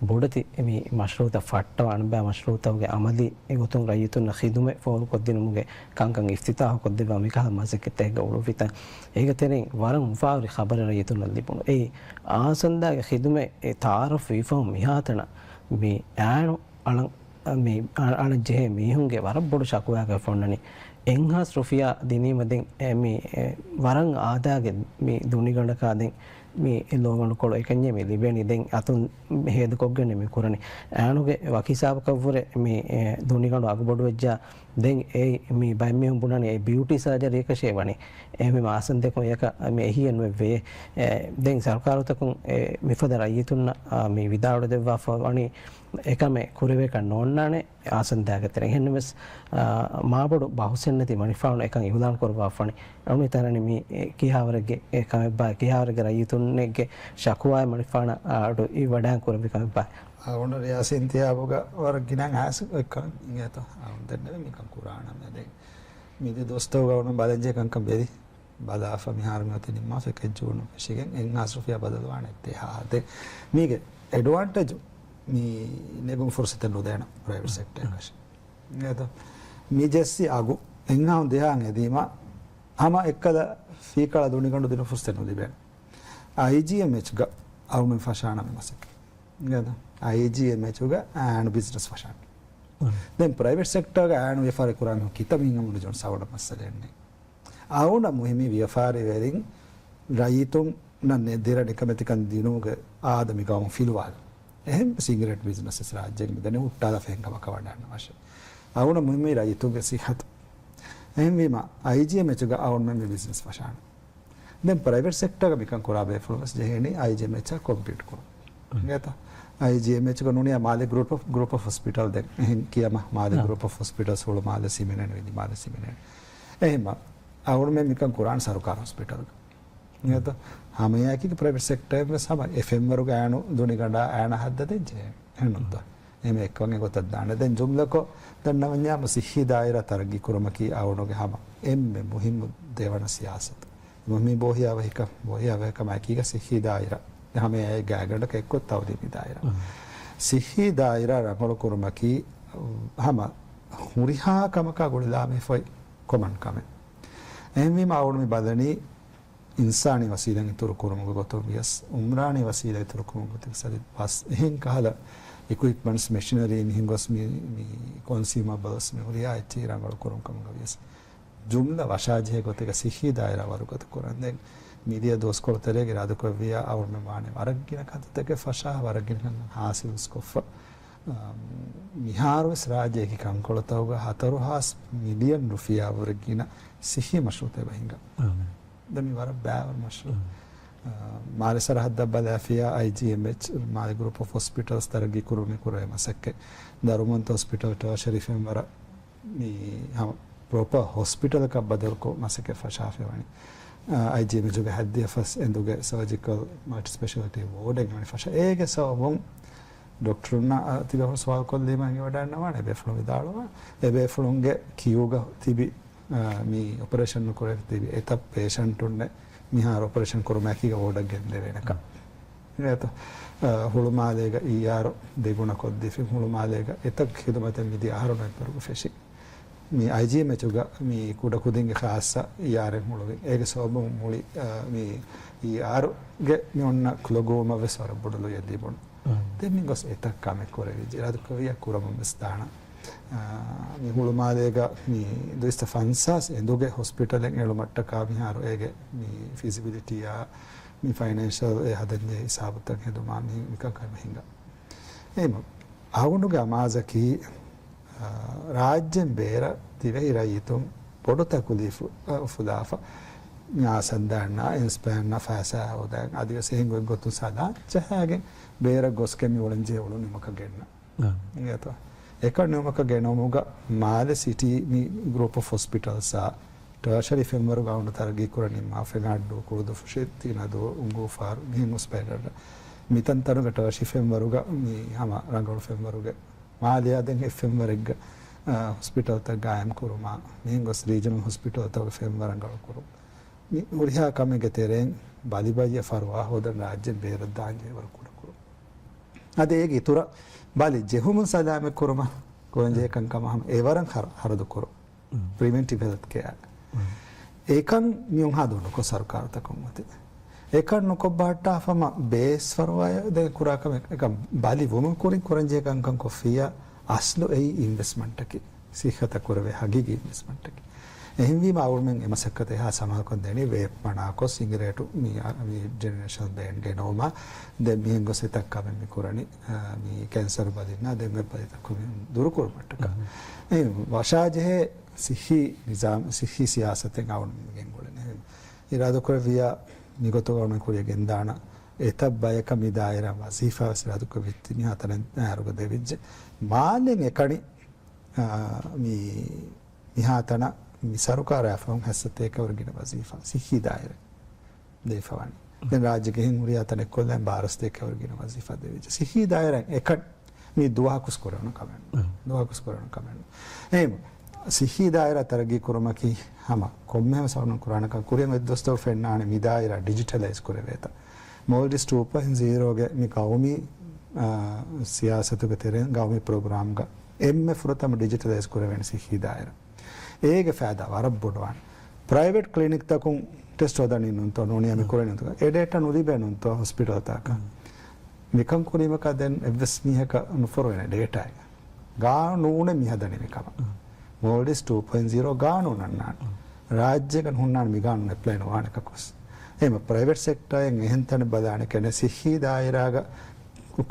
ބޮޑެތި މި މަޝްރޫއުތައް ފައްޓަވާ އަންބާ މަޝްރޫއުތަކުގެ އަމަލީ ގޮތުން ރައްޔިތުންނަށް ޚިދުމަތް ފޯރުކޮށްދިނުމުގެ ކަންކަން އިފްތިތާޙުކޮށްދެއްވާ މިކަހަލަ މަސައްކަތްތަކެއްގަ އުޅުއްވިތަން. އޭގެ ތެރެއިން ވަރަށް އުފާވެރި ޚަބަރެއް ރައްޔިތުންނަށް ލިބުނު. އެއީ އާސަންދާގެ ޚިދުމަތް ތަޢާރަފް ވީފަހު މިހާތަނަށް މި އައިނު އަޅަން، މި އަ-، އަޅަން ޖެހޭ މީހުންގެ ވަރަށް ބޮޑު ޝަކުވާއަކަށް ފޮންނަނީ. އެއްހާސް ރުފިޔާ ދިނީމަ ދެން އެ މި، އެ، ވަރަށް އާދައިގެ މި ދުނިގަނޑަކާ ދެން މި ލޯގަނޑުކޮޅު އެކަންޏެއް މި ލިބެނީ. ދެން އަތުން ހޭދަކޮށްގެން މި ކުރަނީ. އައިނުގެ ވަކި ހިސާބަކަށްވުރެ މި، އެ، ދުނިގަނޑު އަގުބޮޑުވެއްޖާ ދެން އެ މި ބައެއް މީހުން ބުނަނީ އެ ބިއުޓީ ސާޖަރީއަކަށޭ ވަނީ. އެހެންވީމަ އާސަންދެކުން އެޔަކަށް މި އެހީއެއް ނުވެއްވޭ. އެ، ދެން ސަރުކާރުތަކުން އެ މިފަދަ ރައްޔިތުންނަށް، އާ، މި ވިދާޅުވެދެއްވާފަ ވަނީ އެކަމެއް ކުރެވޭކަށް ނޯންނާނެ އާސަންދާގެ ތެރެއިން. އެހެންނަމަވެސް، އާ، މާބޮޑު ބަހުސެއްނެތި މަނިކުފާނު އެކަން އިޢުލާން ކުރައްވާފަ ވަނީ. އަޅުގަނޑު ހިތަށް އަރަނީ މީ ކިހާވަރެއްގެ އެ ކަމެއްބާ، ކިހާވަރެއްގެ ރައްޔިތުންނެއްގެ ޝަކުވާއެއް މަނިކުފާނަށް އަޑު އިވިވަޑައިން ކުރެއްވި ކަމެއްބާ. އަޅުގަނޑު ރިޔާސީ އިންތިހާބުގަ ވަރަށް ގިނައިން އައިސް އޮތްކަން އިނގޭތޯ. އަޅުގަނޑު ދެންނެވި މިކަން ކުރާނަމޭ. ދެން މިދިޔަ ދުވަސްތަކުގަ އަޅުގަނޑު ބަލަންޖެހޭ ކަންކަން ބެލި. ބަލާފަ މިހާރު މި އޮތީ ނިންމާފަ އެކެއް ޖޫނު ފެށިގެން އެއްހާސް ރުފިޔާ ބަދަލުވާނެ އެއްދެހާ. ދެން މީގެ އެޑްވާންޓޭޖު މި ނެގުން ފުރުސަތެއް ނުދޭނަ ޕްރައިވެޓް ސެކްޓަރ އެކަށި. އެދޯ. މި ޖެއްސި އަގު އެއްހާ ދެހާ އެދީމަ ހަމަ އެއްކަލަ ފީކަޅަ ދުނިގަނޑު ދިނު ފުރުސަތެއް ނުލިބޭނެ. އައިޖީއެމްއެޗްގަ އަޅުމެން ފަށާނަ މަސައްކަތް. އެދޯ. އައިޖީއެމްއެޗުގަ އާނު ބިޒްނަސް ފަށާނަ. ދެން ޕްރައިވެޓް ސެކްޓަރގަ އާނު ވިޔަފާރި ކުރާ މީހުން ކިތައް މީހުން އަމުނު ޖޮން ސަވަނަ މައްސަލައެއް ނެތް. އަޅުނަށް މުހިއްމީ ވިޔަފާރިވެރިން ރައްޔިތުންނަށް ދިރަނިކަމެތިކަން ދިނުމުގެ އާދަ މި ގައުމު ފިލުވާލުން. އެހެން ސިނގިރޭޓް ބިޒްނަސް ވެސް ރާއްޖޭގެ މިދަނީ ހުއްޓާލާފަ ހެން ކަމަކަށް ވަޑައިގަންނަ ވަށެއް. އަޅުނަށް މުހިއްމީ ރައްޔިތުންގެ ސިއްހަތު. އެހެންވީމަ، އައިޖީއެމްއެޗުގަ އަޅުންމެން މި ބިޒްނަސް ފަށާނެ. ދެން ޕްރައިވެޓް ސެކްޓަރގަ މިކަން ކުރާ ބޭފުޅުން ވެސް ޖެހޭނީ އައިޖީއެމްއެޗާ ކޮމްޕީޓް ކުރުން. އިނގޭތަ؟ އައިޖީއެމްއެޗުގަ ނޫނިއްޔާ މާލެ ގްރޫޕް އޮފް، ގްރޫޕް އޮފް ހޮސްޕިޓަލް ދެން އެހެން ކިޔަމަ މާލެ ގްރޫޕް އޮފް ހޮސްޕިޓަލްސް ހުޅުމާލެ ސިމެނެން ވިލިމާލެ ސިމެނެން. އެހެންމަ އަޅުމެން މިކަން ކުރާން ސަރުކާރު ހޮސްޕިޓަލްގަ. އިނގޭތަ؟ ހަމައެއާއެކީ ޕްރައިވެޓް ސެކްޓަރެއް ވެސް ހަމަ އެ ފެންވަރުގަ އާނު ދުނިގަނޑާ އާނަ ހައްދަދޭން ޖެހޭ. އެހެންނުތަ؟ އެހެން އެއްކަމެއް ގޮތަށް ދާނެ. ދެން ޖުމްލަކޮށް ދަންނަވަންޏާމު ސިއްހީ ދާއިރާ ތަރައްގީ ކުރުމަކީ އަޅުގެ ހަމަ އެންމެ މުހިއްމު ދެވަނަ ސިޔާސަތު. މި ބޯހިޔާވަހިކަ، ބޯހިޔާވަހިކަމާއެކީގަ ސިއްހީ ދާއިރާ ހަމައެއާއި ގާތްގަނޑަކަށް އެއްކޮށް ތައުލީމީ ދާއިރާ. ސިއްހީ ދާއިރާ ރަނގަޅު ކުރުމަކީ ހަމަ ހުރިހާ ކަމަކާ ގުޅިލާމެހިފައި ކޮމަން ކަމެއް. އެހެންވީމަ އަޅުގަނޑު މި ބަލަނީ އިންސާނީ ވަސީލަތް އިތުރު ކުރުމުގެ ގޮތުން ވިޔަސް، އުމްރާނީ ވަސީލަތް އިތުރު ކުރުމުގެ ގޮތުން ވިޔަސް، އަދި ބަސް އެހެން ކަހަލަ އިކުއިޕްމަންޓްސް، މެޝިނަރީ މިހެން ގޮސް މި، މި ކޮންސިއުމަބަލްސް މި ހުރިހާ އެއްޗެހި ރަނގަޅު ކުރުން ކަމުގަ ވިޔަސް، ޖުމްލަ ވަށާޖެހޭ ގޮތެއްގަ ސިއްހީ ދާއިރާ ވަރުގަދަ ކުރަން. ދެން މިދިޔަ ދުވަސްކޮޅު ތެރޭގަ އިރާދަކުރެއްވިއްޔާ އަޅުމެން ވާނެ ވަރަށް ގިނަ ކަންތައްތަކެއް ފަށާ، ވަރަށް ގިނަ ކަން ހާސިލް ކޮށްފަ. އަ، މިހާރުވެސް ރާއްޖެ އެކި ކަންކޮޅުތަކުގަ ހަތަރު ހާސް މިލިއަން ރުފިޔާ ވުރެ ގިނަ ސިއްހީ މަޝްރޫއުތައް އެބަ ހިނގާ. ދެން މި ވަރަށް ބައިވަރު މަޝްރޫއު. އަ، މާލެ ސަރަހައްދަށް ބަލާފިޔާ އައިޖީއެމްއެޗް، މާލެ ގްރޫޕް އޮފް ހޮސްޕިޓަލްސް ތަރައްގީ ކުރުމަށް ކުރެވޭ މަސައްކަތް. ދަރުމަންތު ހޮސްޕިޓަލް ޓާޝަރީ ފެންވަރަށް މި ހަމަ ޕްރޮޕަ ހޮސްޕިޓަލަކަށް ބަދަލުކޮށް މަސައްކަތް ފަށާފައިވަނީ. އައިޖީއެމްއެޗުގެ ހައްދިޔަ ފަސް އެނދުގެ ސަރޖިކަލް މަލްޓި ސްޕެޝަލިޓީ ވޯޑެއް އެނގިވަނީ ފަށާ. އޭގެ ސަބަބުން ޑޮކްޓަރުންނާ ތިބޭފުޅުން ސުވާލު ކޮށްލީމަ އެނގިވަޑައިގަންނަވާނެ އެބޭފުޅުން ވިދާޅުވާ. އެބޭފުޅުންގެ ކިޔޫގަ ތިބި، އާ، މި އޮޕަރޭޝަން ނުކުރެވި ތިބި އެތައް ޕޭޝަންޓުންނެއް މިހާރު އޮޕަރޭޝަން ކުރުމާއެކީގަ ވޯޑަށް ގެންދެވޭނެކަން. އިނގޭތަ؟ އަ، ހުޅުމާލޭގަ އީއާރު ދެގުނަ ކޮށްދީފި، ހުޅުމާލޭގަ އެތައް ޚިދުމަތެއް މިދިޔަ އަހަރު ނޮވެމްބަރުގަ ފެށި. މި އައިޖީއެމްއެޗުގަ މި ކުޑަކުދިންގެ ޚާއްޞަ އީއާރެއް ހުޅުވި. އޭގެ ސަބަބުން މުޅި، އަ، މި އީއާރުގެ މި އޮންނަ ކުލަގުވުމަށް ވެސް ވަރަށް ބޮޑު ލުޔެއް ލިބުނު. ދެން މި ގޮސް އެތައް ކަމެއް ކުރެވިއްޖެ. އިރާދަކުރެއްވިއްޔާ ކުރަމުން ވެސް ދާނަ. އާ، މި ހުޅުމާލޭގަ މި ދުއިސައްތަ ފަންސާސް އެނދުގެ ހޮސްޕިޓަލެއް އެޅުމަށްޓަކާ މިހާރު އޭގެ މި ފިޒިބިލިޓީއާ މި ފައިނޭންޝަލް އެ ހަދަންޖެހޭ ހިސާބުތައް ހެދުމާ މި، މިކަން ކަމެއް ހިނގާ. އެހެން އަޅުގަނޑުގެ އަމާޒަކީ، އާ، ރާއްޖޭން ބޭރަށް ދިވެހި ރައްޔިތުން ބޮޑު ތަކުލީފު، އާ، ފުލާފަ، މި އާސަންދާންނާ އިންސްޕަޔަންނާ ފައިސާ ހޯދަން އަދިވެސް އެހެން ގޮތްގޮތުން ސަލާ ޖަހާގެން ބޭރަށް ގޮސްގެން މި އުޅެންޖެހޭ އުޅުނު ނިމުމަކަށް ގެންނަ. އާ. އިނގޭތޯ؟ އެކަން ނިމުމަކަށް ގެނައުމުގަ މާލެ ސިޓީ މި ގްރޫޕް އޮފް ހޮސްޕިޓަލްސްއާ ޓާޝަރީ ފެންވަރުގަ އަޅުގަނޑު ތަރައްގީ ކުރަނީ މާ ފެނާއްޑޫ، ކުޅުދުފުށި، ތިނަދޫ، އުނގޫފާރު، މިހެން ހޮސްޕިޓަލް. މިތަންތަނުގަ ޓާޝީ ފެންވަރުގަ މި ހަމަ ރަނގަޅު ފެންވަރުގެ މާލެއާ ދެން އެއް ފެންވަރެއްގަ، އާ، ހޮސްޕިޓަލްތައް ގާއިމް ކުރުމާ، މިހެން ގޮސް ރީޖަނަލް ހޮސްޕިޓަލްތަކުގެ ފެންވަރު ރަނގަޅު ކުރުން. މި ހުރިހާ ކަމެއްގެ ތެރެއިން ބަލިބައްޔަށް ފަރުވާ ހޯދަން ރާއްޖޭން ބޭރަށް ދާންޖެހޭ ވަރަށް ކުޑަކުރުން. އަދި އޭގެ އިތުރަށް ބަލި ޖެހުމުން ސަލާމަތް ކުރުމަށް ކުރަންޖެހޭ ކަންކަމަށް ހަމަ އެވަރަށް ހަރަ-، ހަރަދު ކުރުން. ޕްރިވެންޓިވް ހެލްތް ކެއާ. އެކަން މިއޮންހާ ދުވަހު ނުކޮށް ސަރުކާރުތަކުން އޮތީ. އެކަން ނުކޮށް ބަހައްޓާފަ ހަމަ ބޭސް ފަރުވާއަށް ދެން ކުރާ ކަމެއް، އެކަން ބަލި ވުމުން ކުރިން ކުރަންޖެހޭ ކަންކަން ކޮށްފިއްޔާ އަސްލު އެއީ އިންވެސްޓްމަންޓަކީ. ސިއްހަތަށް ކުރެވޭ ހަގީގީ އިންވެސްޓްމަންޓަކީ. އެހެންވީމަ އަޅުމެން އެ މަސައްކަތަށް އެހާ ސަމާލުކަން ދެނީ ވޭޕް މަނާކޮށް ސިނގިރޭޓު މި، މި ޖެނެރޭޝަން ބޭން ގެނައުމާ ދެން މިހެން ގޮސް އެތައް ކަމެއް މި ކުރަނީ، އާ، މި ކެންސަރު ބަލިންނާ ދެން ވެބް ބަލިތަކުން ދުރުކުރުމަށްޓަކާ. އެ ވަށާޖެހޭ ސިއްހީ ނިޒާމް، ސިއްހީ ސިޔާސަތެއް އަޅުމެން ގެންގުޅެނީ. އިރާދަކުރެއްވިއްޔާ މިގޮތުގަ އަޅުމެން ކުރިއަށް ގެންދާނަ. އެތައް ބަޔަކަށް މި ދާއިރާ ވަޒީފާ ވެސް އިރާދަކުރެއްވިއްޖެ މިހާތަނަށް އަހަރުގަ ދެވިއްޖެ. މާލެން އެކަނި އާ، މި، މިހާތަނަށް މި ސަރުކާރާ ފަހުން ހަތްސަތޭކަވަރު ގިނަ ވަޒީފާ ސިއްހީ ދާއިރާ ދެވިފަވާނީ. ދެން ރާއްޖޭގެ އެހެން ހުރިހާ ތަނެއްކޮށްލަން ބާރަ ސަތޭކަވަރު ގިނަ ވަޒީފާ ދެވިއްޖެ. ސިއްހީ ދާއިރާ އެކަން މި ދުވަހަކުސް ކުރެވުނު ކަމެއް ނޫން. ދުވަހަކުސް ކުރެވުނު ކަމެއް ނޫން. އެހެން ސިއްހީ ދާއިރާ ތަރައްގީ ކުރުމަކީ ހަމަ ކޮންމެހެން ސަވަނު ކުރާނަކަން ކުރިއަށް އޮތް ދުވަސްތަކު ފެންނާނެ މި ދާއިރާ ޑިޖިޓަލައިޒް ކުރެވޭތަ. މޯލްޑިވްސް ޓޫ ޕޮއިންޓް ޒީރޯގެ މި ގައުމީ، އާ، ސިޔާސަތުގެ ތެރެއިން ގައުމީ ޕްރޮގްރާމްގަ އެންމެ ފުރަތަމަ ޑިޖިޓަލައިޒް ކުރެވޭނެ ސިއްހީ ދާއިރާ. އޭގެ ފައިދާ ވަރަށް ބޮޑުވާނެ. ޕްރައިވެޓް ކްލިނިކްތަކުން ޓެސްޓް ހޯދަނީ ނޫންތޯ ނޫނިއްޔާ މި ކުރަނީ ނޫންތޯ؟ އެ ޑޭޓާ ނުލިބޭ ނޫންތޯ ހޮސްޕިޓަލްތަކަށް؟ މިކަން ކުރީމަކާ ދެން އެއްވެސް މީހަކަށް ނުފޮރުވޭނެ ޑޭޓާއެއް. ގާނޫނެއް މި ހަދަނީ މިކަމަށް. މޯލްޑިވްސް ޓޫ ޕޮއިންޓް ޒީރޯ ގާނޫނު އަންނާނެ. ރާއްޖޭގަ ހުންނާނެ މި ގާނޫނު އެޕްލައި ނުވާނެ ކަކުސް. އެހެން ޕްރައިވެޓް ސެކްޓަރ އެއް އެހެން ތަނެއް ބަލާނެ ކެނެ ސިއްހީ ދާއިރާގަ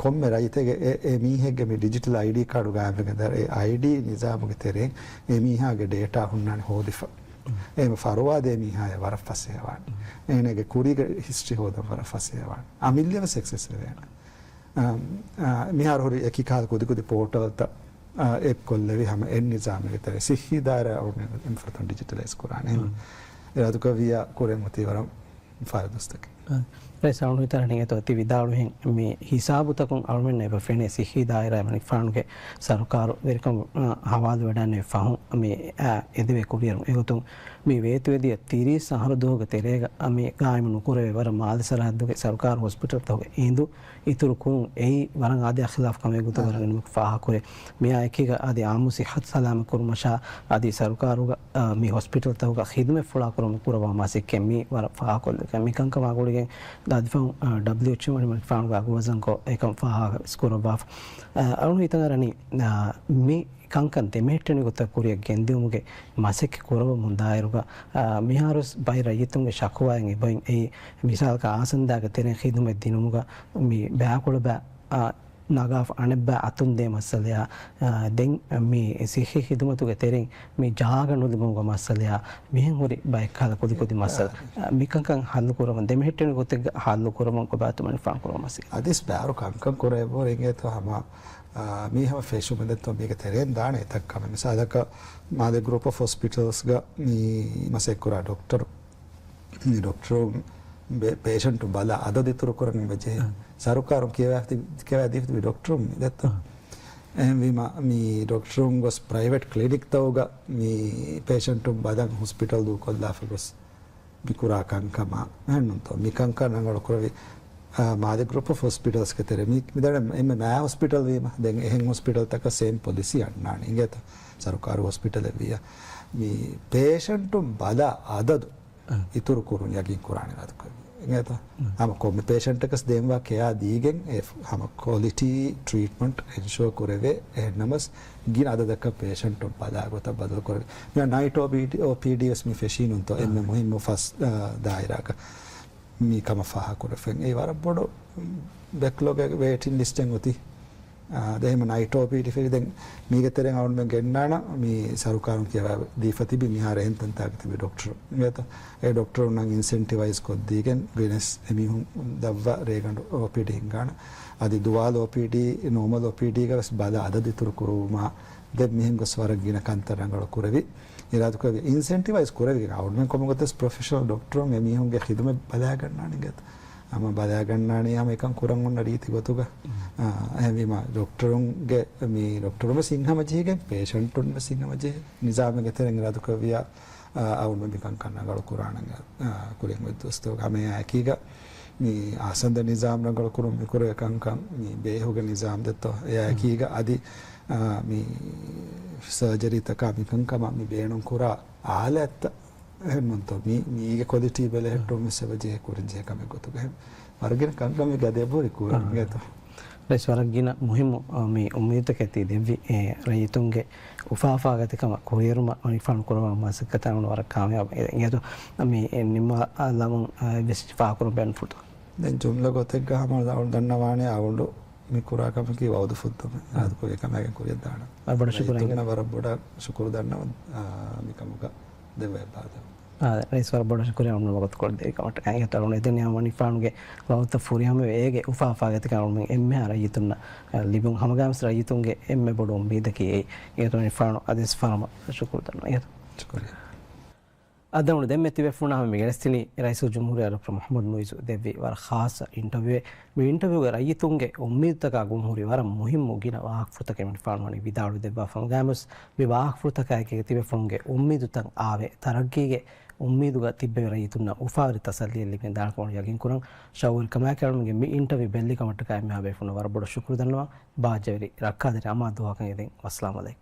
ކޮންމެ ރައްޔިތެއްގެ އެ، އެ މީހެއްގެ މި ޑިޖިޓަލް އައިޑީ ކާޑު ގާއިމްވެގެން ދާއިރު އެ އައިޑީ ނިޒާމުގެ ތެރެއިން އެ މީހާގެ ޑޭޓާ ހުންނާނެ ހޯދިފަ. އެހެން ފަރުވާ ދޭ މީހާޔަށް ވަރަށް ފަސޭހަވާނެ. އޭނަގެ ކުރީގެ ހިސްޓްރީ ހޯދަން ވަރަށް ފަސޭހަވާނެ. އަމިއްލަވެސް އެކްސެސް ވެވޭނެ. އާ، މިހާރު ހުރި އެކި ކަހަލަ ކުދިކުދި ޕޯޓަލްތައް، އާ، އެއްކޮށްލެވި ހަމަ އެއް ނިޒާމެއްގެ ތެރޭ ސިއްހީ ދާއިރާ އަޅުގަނޑު އެންމެ ފުރަތަމަ ޑިޖިޓަލައިޒް ކުރާނެ. އެހެން އިރާދަކުރެއްވިއްޔާ ކުރެން އޮތީ ވަރަށް ފާރުދުސްތަކެއް. ރައީސް އަޅުގަނޑު ހިތަށް އަރަނީ އެތޯ ތި ވިދާޅުވިހެން މި ހިސާބުތަކުން އަޅުމެންނަށް އެބަ ފެނޭ ސިއްހީ ދާއިރާ މަނިކުފާނުގެ ސަރުކާރު ވެރިކަމުން، އާ، ހަވާލުވެވަޑައިގެންނެވި ފަހުން މި، އާ، އެދެވޭ ކުރިއެރުން. އެގޮތުން މި ވޭތުވެދިޔަ ތިރީސް އަހަރު ދުވަހުގެ ތެރޭގަ މި ގާއިމު ނުކުރެވޭ ވަރަށް މާލެ ސަރަހައްދުގެ ސަރުކާރު ހޮސްޕިޓަލްތަކުގެ އިނދު އިތުރު ކުރުން އެއީ ވަރަށް އާދަޔާ ޚިލާފު ކަމެއް ގޮތަށް އާ. ވަރަށް ގިނަ މީހަކު ފާހަގަކުރޭ. މިއާ އެކީގަ އަދި އާއްމު ސިއްހަތު ސަލާމަތް ކުރުމަށާ އަދި ސަރުކާރުގަ، އާ، މި ހޮސްޕިޓަލްތަކުގަ ޚިދުމަތް ފުޅާކުރުމަށް ކުރައްވާ މަސައްކަތް މި ވަރަށް ފާހަގަކޮށްލެވި. މިކަންކަމާ ގުޅިގެން އަދި ފަހުން، އާ، ޑަބްލިއުއެޗްއޯ މަނިކުފާނުގެ އަގުވަޒަންކޮށް އެކަން ފާހަގަ ވެސް ކުރައްވާފަ. އާ، އަޅުގަނޑު ހިތަށް އަރަނީ، އާ، މި ކަންކަން ދެމެހެއްޓެނި ގޮތަށް ކުރިއަށް ގެންދިއުމުގެ މަސައްކަތް ކުރައްވަމުން ދާއިރުގަ، އާ، މިހާރުވެސް ބައެއް ރައްޔިތުންގެ ޝަކުވާއެއް އެބައިން އެއީ، މިސާލަކަށް އާސަންދާގެ ތެރެއިން ޚިދުމަތް ދިނުމުގަ މި ބައިކުޅަ ބައި، އާ، ނަގާފަ އަނެއްބައި އަތުން ދޭ މައްސަލަޔާ، އާ، ދެން މި ސިއްހީ ޚިދުމަތުގެ ތެރެއިން މި ޖާގަ ނުލިބުމުގެ މައްސަލަޔާ، މިހެން ހުރި ބައެއްކަހަލަ ކުދިކުދި މައްސަލަ، އާ، މިކަންކަން ހައްލު ކުރަމުން، ދެމެހެއްޓެނި ގޮތެއްގަ ހައްލު ކުރަމުން ކޮބާތޯ މަނިކުފާނު ކުރައްވާ މަސައްކަތް. އަދިސް ބާރު ކަންކަން ކުރެ އެބަހުރި އިނގޭތޯ ހަމަ އާ، މީ ހަމަ ފެށުމެއް ދެއްތޯ މީގެ ތެރެއިން ދާނެ އެތައް ކަމެއް. މިސާލަކަށް މާލެ ގްރޫޕް އޮފް ހޮސްޕިޓަލްސްގަ މި މަސައްކަތް ކުރާ ޑޮކްޓަރު، މި ޑޮކްޓަރުން ބެ-، ޕޭޝަންޓު ބަލާ އަދަދު އިތުރު ކުރަން އެބަޖެހޭ. އާ. ސަރުކާރުން ކިޔަވާ ތި-، ކިޔަވާ ދީފަ ތިބި ޑޮކްޓަރުން މި ދެއްތޯ. އާ. އެހެންވީމަ މި ޑޮކްޓަރުން ގޮސް ޕްރައިވެޓް ކްލިނިކްތަކުގަ މި ޕޭޝަންޓުން ބަލަން ހޮސްޕިޓަލް ދޫކޮށްލާފަ ގޮސް މި ކުރާ ކަންކަމާ އެހެންނުންތޯ؟ މި ކަންކަން ރަނގަޅު ކުރެވި، އާ، މާލެ ގްރޫޕް އޮފް ހޮސްޕިޓަލްސްގެ ތެރޭ މި، މި ދަނޑަ އެންމެ މާ ހޮސްޕިޓަލް ވީމަ، ދެން އެހެން ހޮސްޕިޓަލްތަކަށް ސޭމް ޕޮލިސީ އަންނާނެ. އިނގޭތަ؟ ސަރުކާރު ހޮސްޕިޓަލެއް ވިއްޔާ، މި ޕޭޝަންޓުން ބަލާ އަދަދު އަ. އިތުރު ކުރުން ޔަގީން ކުރާނެ އިރާދަކުރެއްވި. އިނގޭތަ؟ އަ. ހަމަ ކޮންމެ ޕޭޝަންޓަކަސް ދޭންވާ ކެއާ ދީގެން އެ ހަމަ ކޮލިޓީ ޓްރީޓްމަންޓް އެންޝުއަ ކުރެވޭ. އެހެންނަމަސް ގިނަ އަދަދަކަށް ޕޭޝަންޓުން ބަލާ ގޮތަށް ބަދަލުކުރެވޭ. މިއާ ނައިޓް އޯޕީޑީ، އޯޕީޑީ ވެސް މި ފެށީ ނޫންތޯ؟ އެންމެ މުހިއްމު ފަސް، އާ، ދާއިރާގަ މި ކަމަށް ފާހަގަކުރެފެން. އެއީ ވަރަށް ބޮޑު ބެކްލޮގެއް ވޭޓިން ލިސްޓެއް އޮތީ. އާ، ދެ އެހެން ނައިޓް އޯޕީޑީ ފެށި ދެން މީގެ ތެރެއިން އަޅުގަނޑުމެން ގެންނާނަން މި ސަރުކާރުން ކިޔަވާ ދީފަ ތިބި މިހާރު އެހެން ތަންތާގަ ތިބި ޑޮކްޓަރު. އިނގޭތަ؟ އެ ޑޮކްޓަރުންނަށް އިންސެންޓިވައިޒް ކޮށްދީގެން ގިނަސް އެމީހުން ދަށްވާ ރޭގަނޑު އޯޕީޑީ ހިންގާނަން. އަދި ދުވާލު އޯޕީޑީ، ނޯމަލް އޯޕީޑީގަ ވެސް ބަލާ އަދަދު އިތުރު ކުރުވުމާ ދެން މިހެން ގޮސް ވަރަށް ގިނަ ކަންތައް ރަނގަޅު ކުރެވި، އިރާދަކުރެވި، އިންސެންޓިވައިޒް ކުރެވިގެން އަޅުގަނޑުމެން ކޮންމެ ގޮތެއް ޕްރޮފެޝަނަލް ޑޮކްޓަރުން އެމީހުންގެ ޚިދުމަތް ބަލާގަންނާނެ އިނގޭތަ؟ ހަމަ ބަލާގަންނާނީ ހަމަ އެކަން ކުރަން އޮންނަ ރީތި ގޮތުގަ. އާ، އެހެންވީމަ ޑޮކްޓަރުންގެ، މި ޑޮކްޓަރުން ވެސް ހިތްހަމަޖެހިގެން، ޕޭޝަންޓުން ވެސް ހިތްހަމަޖެހި ނިޒާމެއްގެ ތެރެއިން އިރާދަކުރެއްވިއްޔާ، އާ، އަޅުގަނޑު މިކަންކަން ރަނގަޅު ކުރާނަން، އާ، ކުރިން އޮތް ދުވަސްތަކުގަ ހަމަ އެއާއެކީގަ މި އާސަންދަ ނިޒާމް ރަނގަޅު ކުރުން މި ކުރެވޭ ކަންކަން މި ބޭހުގެ ނިޒާމް ދެއްތޯ؟ އެއާއެކީގަ އަދި، އާ، މި ސަރޖަރީތަކާ މިކަންކަމަށް މި ބޭނުން ކުރާ އާލާތްތައް އެހެންނުންތޯ؟ މީ، މީގެ ކޮލިޓީ ބެލެހެއްޓުން ވެސް އެބަ ޖެހޭ ކުރަންޖެހޭ ކަމެއް ގޮތުގަ. އެހެން ވަރަށް ގިނަ ކަންކަން މީގެ އަދި އެބަހުރި ކުރަން އިނގޭތޯ؟ ރައީސް ވަރަށް ގިނަ މުހިއްމު، އާ، މި އުއްމީދުތަކެއް ތި ދެއްވި، އެ، ރައްޔިތުންގެ އުފާ އުފާގަތިކަމަށް ކުރިއެރުމަށް މަނިކުފާނު ކުރައްވާ މަސައްކަތަށް އަޅުގަނޑު ވަރަށް ކާމިޔާބު އިނގޭތޯ؟ މި، އެ، ނިންމާލަމުން، އާ، ވެސް ފާހަގަކުރުން ބޭނުންފުޅުތަކެއް. ދެން ޖުމްލަ ގޮތެއްގަ ހަމަ އަޅުގަނޑު ދަންނަވާނެ އަޅުގަނޑު މި ކުރާ ކަމަކީ ވައުދު ފުއްދުމެއް. އާ. އިރާދަކުރެއްވި ކަމާގެން ކުރިއަށް ދާނަން. ވަރަށް ބޮޑަށް ޝުކުރު. ރައްޔިތުންނަށް ވަރަށް ބޮޑަށް ޝުކުރު ދަންނަވަން، އާ، މިކަމުގަ ދެއްވާ އެއްބާރުލުން. އާ، ރައީސް ވަރަށް ބޮޑަށް ޝުކުރިއްޔާ އަޅުގަނޑު ވަގުތު ކޮޅު ދެއްވި ކަމަށް. އެ، އެ ތަރުން އެދެނީ މަނިކުފާނުގެ ވަގުތަށް ފުރިހަމަވެ އޭގެ އުފާ އުފާގަތިކަން އަޅުގަނޑުމެން އެންމެހާ ރައްޔިތުންނަށް، އާ، ލިބުން ހަމަގައިމުވެސް ރައްޔިތުންގެ އެންމެ ބޮޑު އުއްމީދަކީ އެއީ. އެ ތަރުން މަނިކުފާނު އަދިވެސް ފަރަމަށް ޝުކުރު ދަންނަވަން. އެ ތަރުން. ޝުކުރިއްޔާ. އަދި ދެންމެ ތިބޭފުޅުންނާ ހަމަ މި ގެނެސްދިނީ ރައީސުލްޖުމްހޫރިއްޔާ ޑޮކްޓަރ މުޙައްމަދު މުޢިއްޒު ދެއްވި ވަރަށް ޚާއްޞަ އިންޓަވިއުއެއް. މި އިންޓަވިއުގަ ރައްޔިތުންގެ އުއްމީދުތަކާ ގުންހުރި ވަރަށް މުހިއްމު ގިނަ ވާހަކަފުޅުތަކެއް މިނިފާނު ވަނީ ވިދާޅުވެ ދެއްވާފަ. ގާމުސް މި ވާހަކަފުޅުތަކާއެކީގަ ތިބޭފުޅުންގެ އުއްމީދުތައް އާވޭ. ތަރައްގީގެ އުއްމީދުގަ ތިއްބެވި ރައްޔިތުންނަށް އުފާވެރި ތަސައްލީއެއް ލިބޭ ދާނެކަމަށް ޔަގީންކުރަން. ޝައުގުވެރި ކަމާކެއުޅުމުގެ މި އިންޓަވިއު ބެއްލި ކަމަށްޓަކާ އެންމެހާ ބޭފުޅުންނަށް ވަރަށް ބޮޑަށް ޝުކުރު ދަންނަވަން. ބާއްޖަވެރި ރައްކާތެރި އަމާ ދުވަހަކަށް އެދެން. ވައްސަލާމް ޢަލައިކުމް.